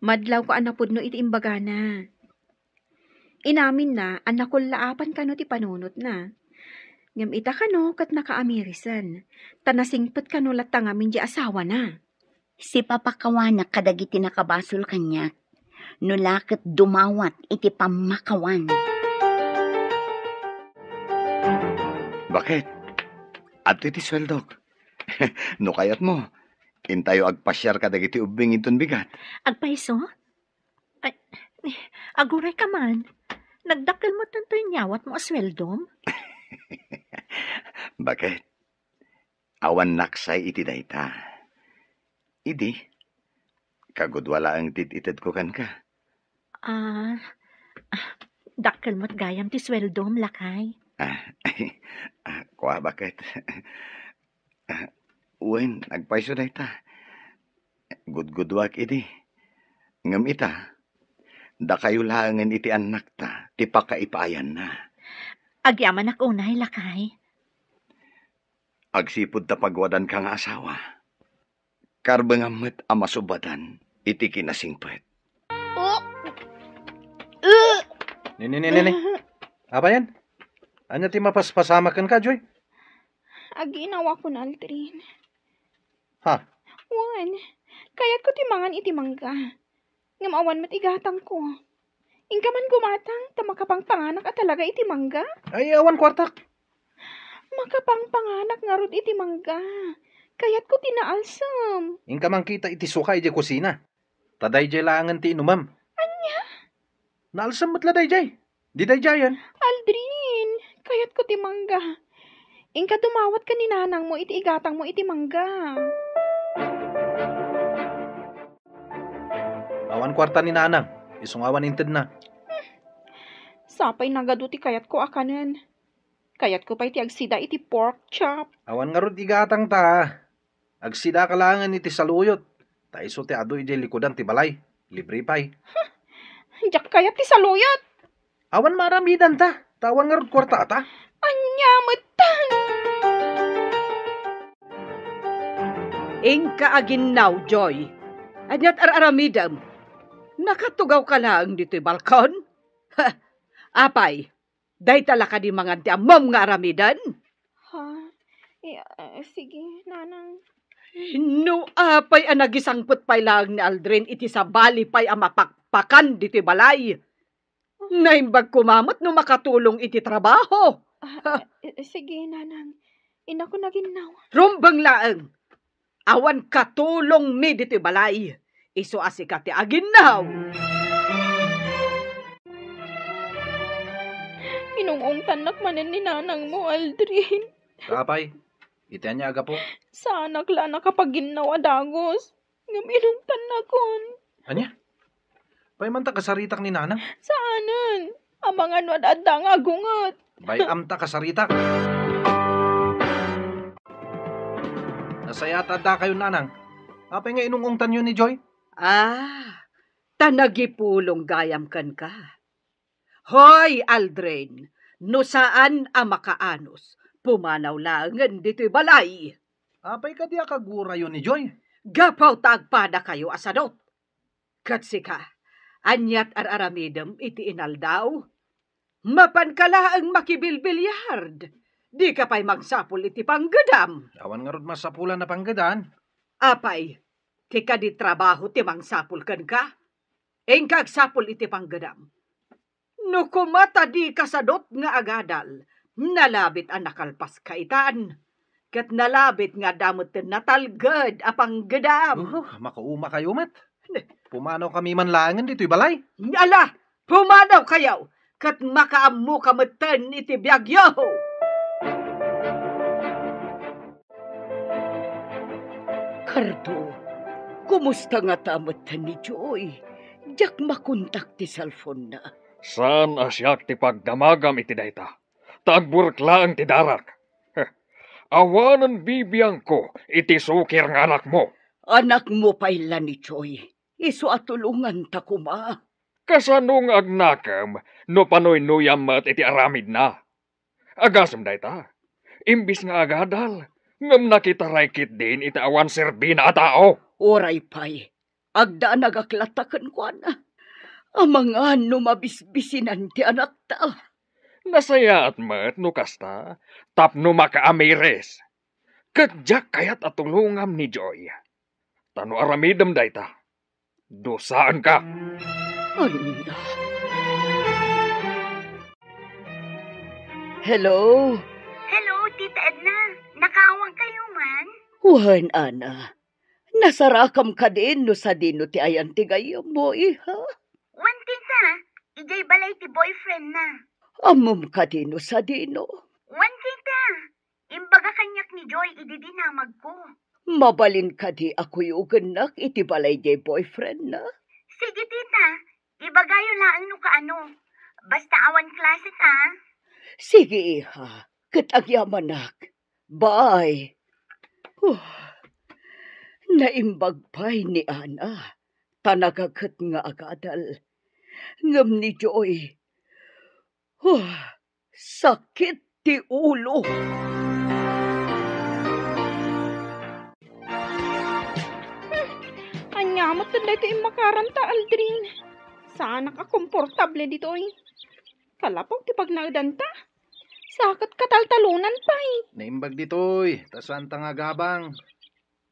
Madlawko a napudno iti imbagana. Inaminna a nakullaapan kano ti panunotna. Ngem ita kano ket nakaamirisen, ta nasingpet kano latta ngamin di asawana. Sipapakawanak kadagiti nakabasol kaniak, no la ket dumawat iti pammakawan. Baket? Adtoy ti sueldok. No kayatmo, Intayo agpasiar kadagiti ubbing inton bigat. Agpayso? Ay, aguray ka man. Nagdakkel met tanto inyawat mo a sweldom? Baket, awan naksay iti dayta. Idi, kagudua laeng ti itedko kenka. Ah, ah, dakkel met gayam ti sweldom, lakay. Ah, ah, kua, baket. Ah, wen, agpayso dayta. Gudguduak idi. Ngem ita, dakayo laengen iti annakta ti pakaipaayanna. Agyamanak unay, lakay. Agsipud ta pagwadanka nga asawa, karbengam met a masubatan iti kinasingpet. Oh! Uh! Ni, ni, ni, ni, ni. Apa yan? Anya ti mapaspasamak kenka, Joy? Aginawakon, Aldrin. Ha? Wen, kayatko ti mangan iti mangga. Ngem awan met igatangko. Inka man gumatang, ta makapangpanganak a talaga iti mangga. Ay, awan kuartak. Makapangpanganak ngarud iti mangga. Kayatko ti naalsem. Inka man kita iti suka idiay kusina. Ta daydiay laengen ti inumem. Ania? Naalsem met la daydiay. Di daydiayen. Aldrin, kayatko ti mangga. Inka dumawat ken ni nanangmo iti igatangmo iti mangga. Awan kuarta ni nanang, isu nga awan intedna. Hmm. Sapay nagadu ti kayatko a kanen. Kayatko pay ti agsida iti pork chop. Awan ngarud igatangta. Agsidaka laengen iti saluyot, ta isu ti adu idiay likudan ti balay. Libre pay. Diak kayat ti saluyot. Awan maaramidanta, ta awan ngarud kuartata. Ania metten? Inka aginnaw, Joy. Aniat ar-aramidem? Nakatugawka laeng ditoy balkon? Ha, apay, dayta la kadi mangan ti ammom nga aramiden? Ha? Eh, ah, sige, nanang. No apay a nagisangpet pay laeng ni Aldrin iti sabali pay a mapakpakan ditoy balay. Naimbag koma met no makatulong iti trabaho. Ah, eh, sige, nanang. Inako naginnaw. Rumbeng laeng. Awan katulongmi ditoy balay. Isu a sika ti aginnaw. Inung-ungtannak manen ni nanangmo, Aldrin. Apay, iti ania a gapu? Saanak la a nakapaginnaw a dagus. Ngem inungtannakon. Ania? Paymanta kasaritak ni nanang? Saanen. Amangan no ad-adda nga agunget. Bay-amta kasaritak. Nasayaat a addakayon, nanang. Apay nga inung-ungtanyo ni Joy? Ah, ta nagipulong gayam kenka. Hoy, Aldrin, no saan a makaanus, pumanaw laengen ditoy balay. Apay kadi a kagurayo ni Joy? Gapu ta agpadakayo a sadot. Ket sika, aniat ar-aramidem iti inaldaw? Mapanka laeng makibilbiliard. Dika pay mangsapul iti panggedam. Awan ngarud masapulan a panggedan. Apay, ti kadi trabaho ti mangsapul kenka? Inka agsapul iti panggedam. No koma ta dika sadot nga agadal, nalabit a nakalpaska itan, ket nalabit nga adda metten natalged a panggedam. Oh, makaumakayo met. Ne. Pumanawkami man laengen ditoy balay. Ala, pumanawkayo, ket makaammoka metten iti biagyo. Cardo, kumusta ngata metten ni Joy? Diak makontak ti cellphone-na. Saan a siak ti pagdamagam iti dayta, ta agburek laeng ti darak. Heh, awanen bibiangko iti sukir nga anakmo. Anakmo pay la ni Joy. Isu a tulonganta koma. Kasano nga agnakem no panuynuyam met iti aramidna? Agasem dayta, imbis nga agadal, ngem nakitaray ketdin iti awan serbina a tao. Uray pay, agdanagak latta kenkuana. Amangan no mabisbisinan ti anakta. Nasayaat met no kasta, tapno makaamiris. Ket diak kayat a tulongam ni Joy. Ta no aramidem dayta, dusaenka. Ania? Hello? Hello, Tita Edna. Nakaawangkayo man? Wen, Ana. Nasarakam kadi no sadino ti ayan ti gayyemmo, iha? Wen, tita, idiay balay ti boyfriend na. Ammom kadi no sadino? Wen, tita, imbaga kaniak ni Joy idi dinamagko. Mabalin kadi a kuyogennak iti balay diay boyfriend na? Sige, tita, ibagayo laeng no kaano. Basta awan klase ka. Sige, iha, ket agyamanak. Bye. Huh. Naimbag pay ni Ana, ta nagaget nga agadal. Ngem ni Joy, huh, sakit ti ulo. Hmm, ania met daytoy immakaranta, Aldrin? Saanak a komportable ditoy. Kalapaw ti pagnaedanta. Sa ket kataltalonan pay. Naimbag ditoy, ta saanta nga agabang.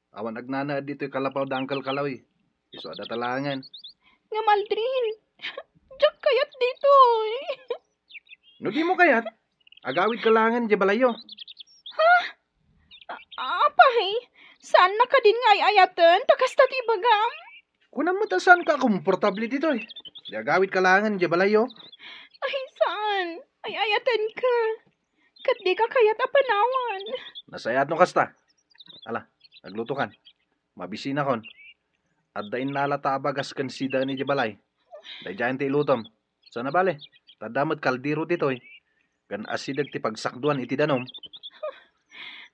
Awan agnanaed ditoy kalapaw da Uncle Kaloy. Isu a data laengen. Ngem Aldrin, diak kayat ditoy. No dimo kayat, agawidka laengen diay balayyo. Ha? A-, apay, saanna kadin nga ay-ayaten ta kasta ti ibagam? Kunam met a saanka a komportable ditoy. Di agawidka laengen diay balayyo. Ay, saan. Ay-ayatenka. Ket dika kayat a panawan. Nasayaat no kasta. Ala, aglutokan. Mabisinakon. Adda innalata a bagas ken sidaen idiay balay. Daydiayen ti ilutom. Saan a bale, ta adda met kaldero ditoy, ken asideg ti pagsakduan iti danum.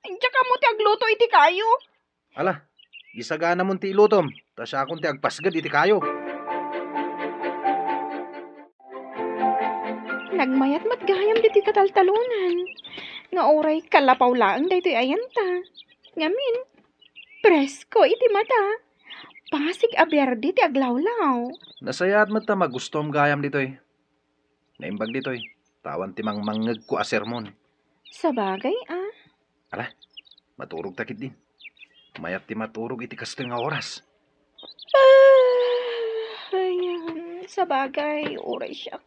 Diak ammo ti agluto iti kayo. Ala, isaganamon ti ilutom, ta siakon ti agpasged iti kayo. Nagmayat met gayam ditoy kataltalonan, nga uray kalapaw laeng daytoy ayanta. Ngamin, presko iti mata. Pasig a berde ti aglawlaw. Nasayaat met ta magustuam gayam ditoy. Naimbag ditoy, ta awan ti mangmangngegko a sermon. Sabagay, a. Ala, maturog ta ketdin. Mayat ti maturog iti kastoy nga oras. Ah, ay, um, sabagay, uray siak.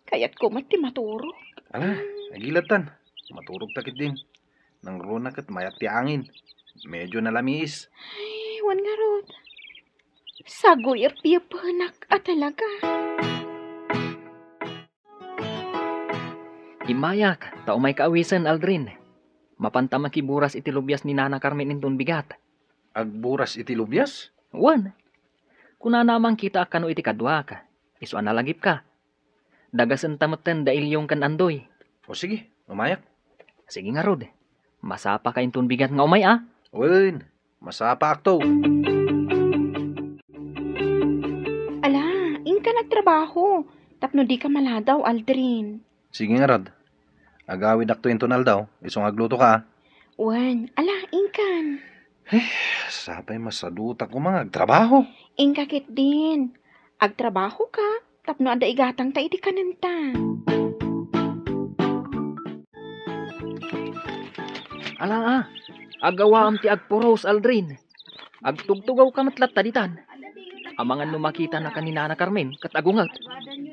Kayatko met ti maturog. Ala, agilatan. Maturog ta ketdin. Nangruna ket mayat ti angin. Medyo nalamiis. Ay, wen ngarud. Saguy a piyapenak a talaga. Immayak, ta umayka awisen, Aldrin. Mapanta makiburas iti lubias ni Nana Carmen inton bigat. Agburas iti lubias? Wen. Kunana a mangkitaak kano iti kaduak. Isu a nalagipka. Dagasenta metten da Ilyong ken Andoy. O sige, umayak. Sige ngarud. Masapaka inton bigat nga umay, a? Wen, masapaakto. Ala, inka nagtrabaho. Tapno dika maladaw, Aldrin. Sige ngarud. Agawidakto inton aldaw, isu nga aglutoka, a? Wen, ala, inkan. Eh, sapay masadutak koma nga agtrabaho. Inka ketdin. Agtrabahoka, tapno adda igatangta iti kanenta. Ala, a, agawaam ti agpuros, Aldrin. Agtugtugawka met latta ditan. Amangan no makitanaka ni Nana Carmen ket agunget.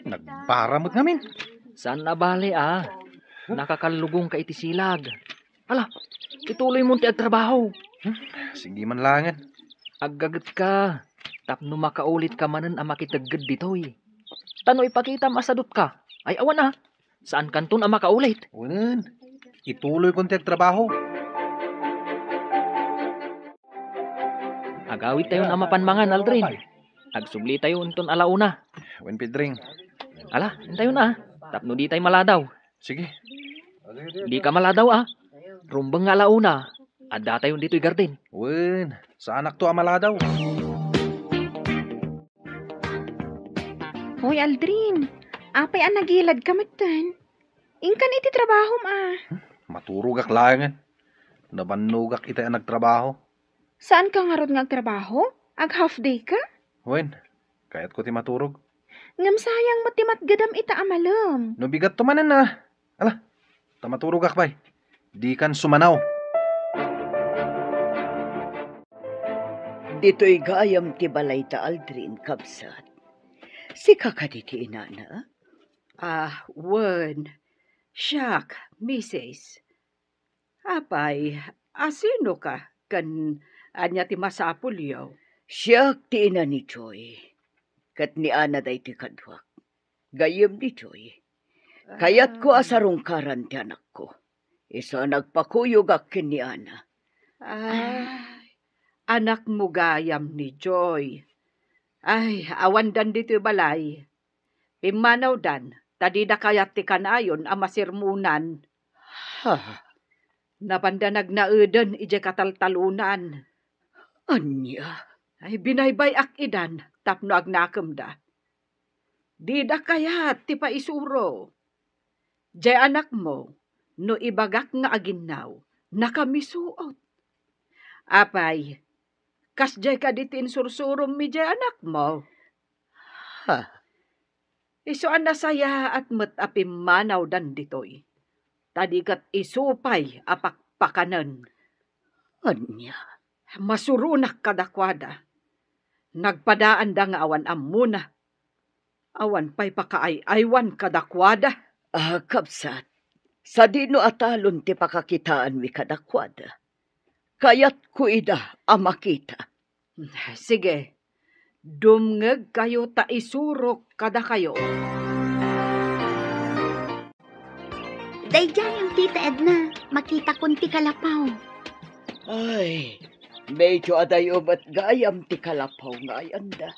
Nagbara met ngamin. Saan a bale, a. Nakakallugongka iti silag. Ala, ituloymon ti agtrabaho. Hmm, sige man laengen. Aggagetka, tapno makaulitka manen a makitegged ditoy. Ta no ipakitam a sadutka, ay awan a, saankanton a makaulit. Wen, ituloykon ti agtrabaho. Agawidtayon a mapan mangan, Aldrin. Agsublitayo inton ala una. Wen, Pedring. Ala, intayon a, tapno ditay maladaw. Sige. Dika maladaw, a. Rumbeng nga ala una, addatayon ditoy garden. Wen, saanakto a maladaw. Hoy, Aldrin, apay a nagiladka metten? Inkan iti trabahom, a. Hmm, maturogak laengen. Nabannogak itay a nagtrabaho. Saanka ngarud nga agtrabaho? Ag-half day ka? Wen, kayatko ti maturog. Ngem sayang met ti matgedam ita a malem. No bigatto manen, a. Ala, ta maturogak pay. Dikan sumanaw. Ditoy gayam ti balay da Aldrin, kabsat. Sika kadi ti inana? Ah, wen. Siak, misis. Apay, asinoka ken Ania ti masapulyo? Siak ti ina ni Joy, ket ni Ana daytoy kaduak. Gayyem ni Joy, kayatko a sarungkaran ti anakko. Isu a nagpakuyogak ken ni Ana. Ay, anakmo gayam ni Joy. Ay, awandan ditoy balay. Pimmanawdan, ta dida kayat ti kanayon a masermonan. Ha? Napanda nagnaeden idiay kataltalonan. Ania? Ay, binaybay-ak idan tapno agnakemda. Dida kayat ti paisuro. Diay anakmo, no ibagak nga aginnaw, nakamisuot. Apay, kasdiay kadi ti insursurom idiay anakmo? Ha? Isu a nasayaat met a pimmanawdan ditoy, ta di ket isu pay a pakpakanen. Ania? Masuronak kadakuada. Nagpadaanda nga awan ammona. Awan pay pakaay-aywan kadakuada. Ah, kabsat, sadino a talon ti pakakitaanmi kadakuada? Kayatko ida a makita. Sige, dumngegkayo ta isurok kadakayo. Daydiay, Tita Edna, makitakon ti kalapaw. Ay, medyo adayo met gayam ti kalapaw nga ayanda.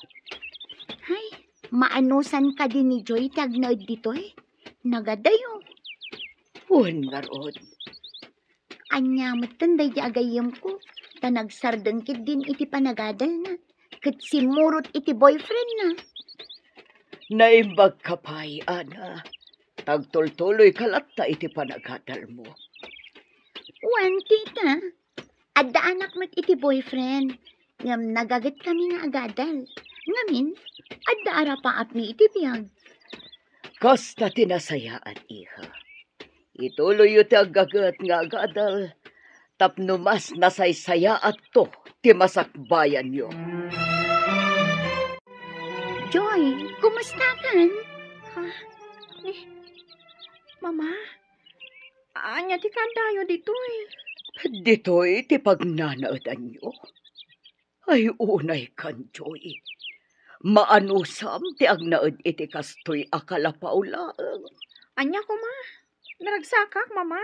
Ay, maanusan kadi ni Joy ti agnaed ditoy? Nagadayo. Wen ngarud. Ania metten daydi a gayyemko, ta nagsardeng ketdin iti panagadalna, ket simmurot iti boyfriendna. Naimbagka pay, Ana. Tagtultuloyka latta iti panagadalmo. Wen, tita. Adda anak met iti boyfriend, ngem nagagetkami nga agadal. Ngamin, adda arapaapmi iti biag. Kasta ti nasayaat, iha. Ituloyyo ti aggaget nga agadal tapno mas nasaysayaatto ti masakbayanyo. Joy, kumustakan? Ha? Ni, Mama? Ania ti kaadayo ditoy? Ditoy ti pagnanaedanyo. Ay, unay kan, Joy. Maanusam ti agnaed iti kastoy a kalapaw laeng. Ania koma? Naragsakak, Mama.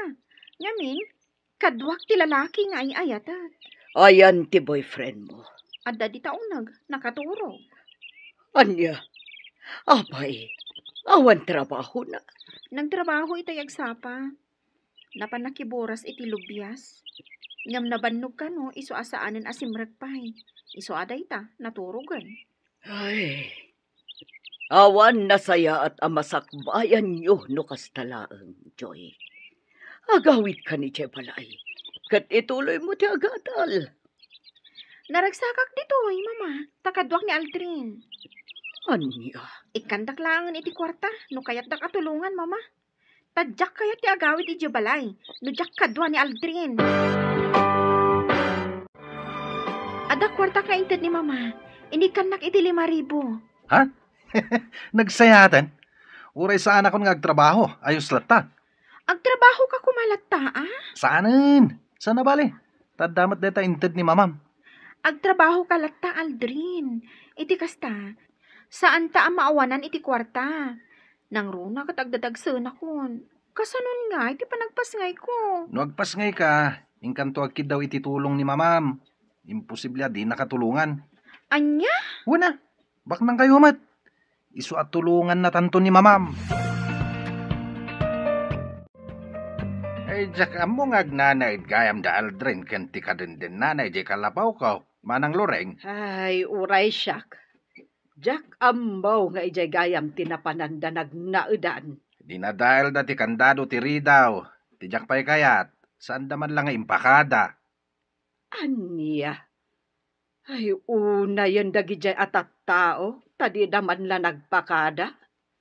Ngamin, kaduak ti lalaki nga ay-ayatek. Ayan ti boyfriend mo? Adda dita uneg, nakaturog. Ania? Apay, awan trabahona? Nagtrabaho itay agsapa. Napan nakiburas iti lubias. Ngem nabannog kano isu a saanen a simrek pay. Isu a dayta, naturogen. Ay, awan nasayaat a masakbayanyo no kasta laeng, Joy. Agawidka idiay balay, ket ituloymo ti agadal. Naragsakak ditoy, Mama, ta kaduak ni Aldrin. Ania? Ikkandak laengen iti kuarta no kayatdak a tulongan, Mama. Ta diak kayat ti agawid idiay balay no diak kadua ni Aldrin. Adda kuartak nga inted ni Mama. Inikkannak iti lima ribu. Ha? Nagsayaten? Uray saanakon nga agtrabaho, ayos latta. Agtrabahoka koma latta, a? Saanen? Saan a bale? Ta adda met dayta inted ni Mamam. Agtrabahoka latta, Aldrin. Iti kasta, saanta a maawanan iti kuarta. Nangruna ket agdadagsenakon. Kasanon ngay ti panagpasngayko? No agpasngayka, inkanto agkiddaw iti tulong ni Mamam. Imposible a dinaka tulongan. Ania? Wen a, baknangkayo met. Isu a tulongannatanto ni Mamam. Ay, diak ammo nga agnanaed gayam da Aldrin ken ti kadendennana idiay kalapawko, Manang Loreng. Ay, uray siak. Diak ammo nga idiay gayam ti napananda nagnaedan. Dinadaelda ti kandado ti ridaw. Ti diak pay kayat, saanda man la nga impakada. Ania? Ay, unayen dagidiay a tattao, ta dida man la nagpakada.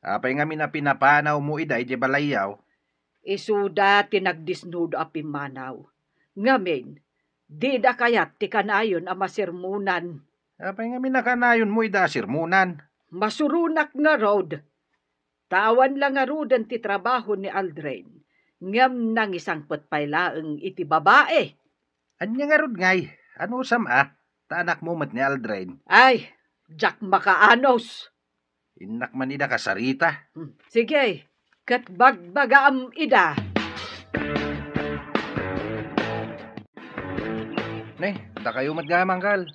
Apay ngamin a pinapanawmo ida idiay balayyo? Isuda ti nagdisnudo a pimmanaw. Ngamin, dida kayat ti kanayon a masermonan. Apay ngamin a kanayonmo ida a sermonan? Masuronak ngarud. Ta awan la ngaruden ti trabaho ni Aldrin, ngem nangisangpet pay laeng iti babai. Ania ngarud ngay? Anusam a, ta anakmo met ni Aldrin. Ay, diak makaanus. Innak man ida kasarita. Hmm, sige, ket bagbagaam ida. Ne, dakayo met gayam, Angkel.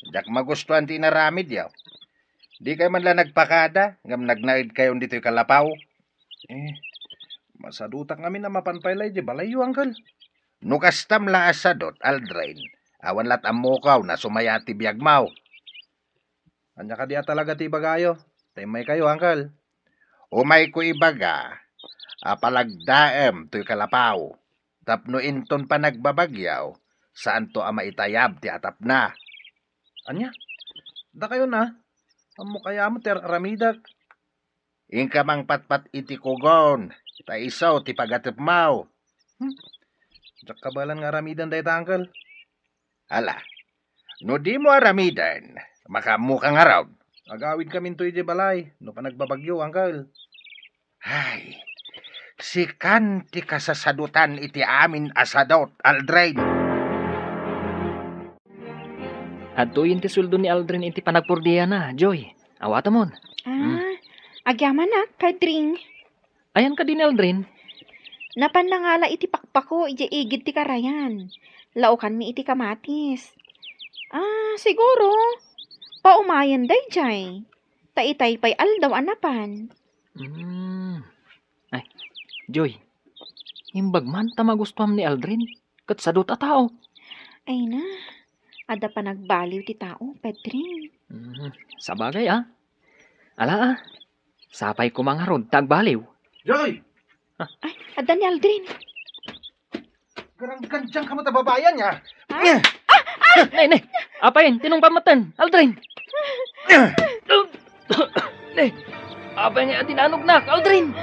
Diak magustuan ti inaramidyo. Dikayo man la nagpakada, ngem nagnaedkayon ditoy kalapaw. Eh, masadutak ngamin a mapan pay la idiay balayyo, Angkel. No kastam la a sadut, Aldrin, awan lat ammok no sumaya ti biagmo. Ania kadi a talaga ti ibagayo? Ta immaykayo, Angkel. Umayko ibaga a palagdaem toy kalapaw, tapno inton panagbabagyo, saanto a maitayab ti atapna. Ania? Dakayo na? Ammok aya met ti ar-aramidek. Inka mangpatpat iti kugon, ta isu ti pagatepmo. Hmm? Diak kabaelan nga aramiden dayta, Angkel. Ala, no dimo aramiden, makaammoka ngarud. Agawidkaminto idiay balay, no panagbabagyo, Angkel. Ay, sikan ti kasasadutan iti amin a sadut, Aldrin. Adtoyen ti sueldo ni Aldrin iti panagpurdiana, Joy. Awatamon. Ah, Hmm. Agyamanak, Pedring. Ayan kadi ni Aldrin? Napan nangala iti pakpako idiay igid ti karayan. Laokanmi iti kamatis. Ah, siguro, paumayen daydiay. Ta itay pay aldaw a napan. Hmm. Ay, Joy, imbag man ta magustuam ni Aldrin. Ket sadut a tao. Ay na, adda panagbaliw ti tao, Pedring. Mhm. Sabagay, a. Ala, a. Sapay koma ngarud ta agbaliw. Joy! Ay, adda ni Aldrin. Garanggandiang kamo ta babayan, ya. Ha? Ne, ne. Apay, tinungpam metten, Aldrin. Ne. Apay nga adinanognak, Aldrin.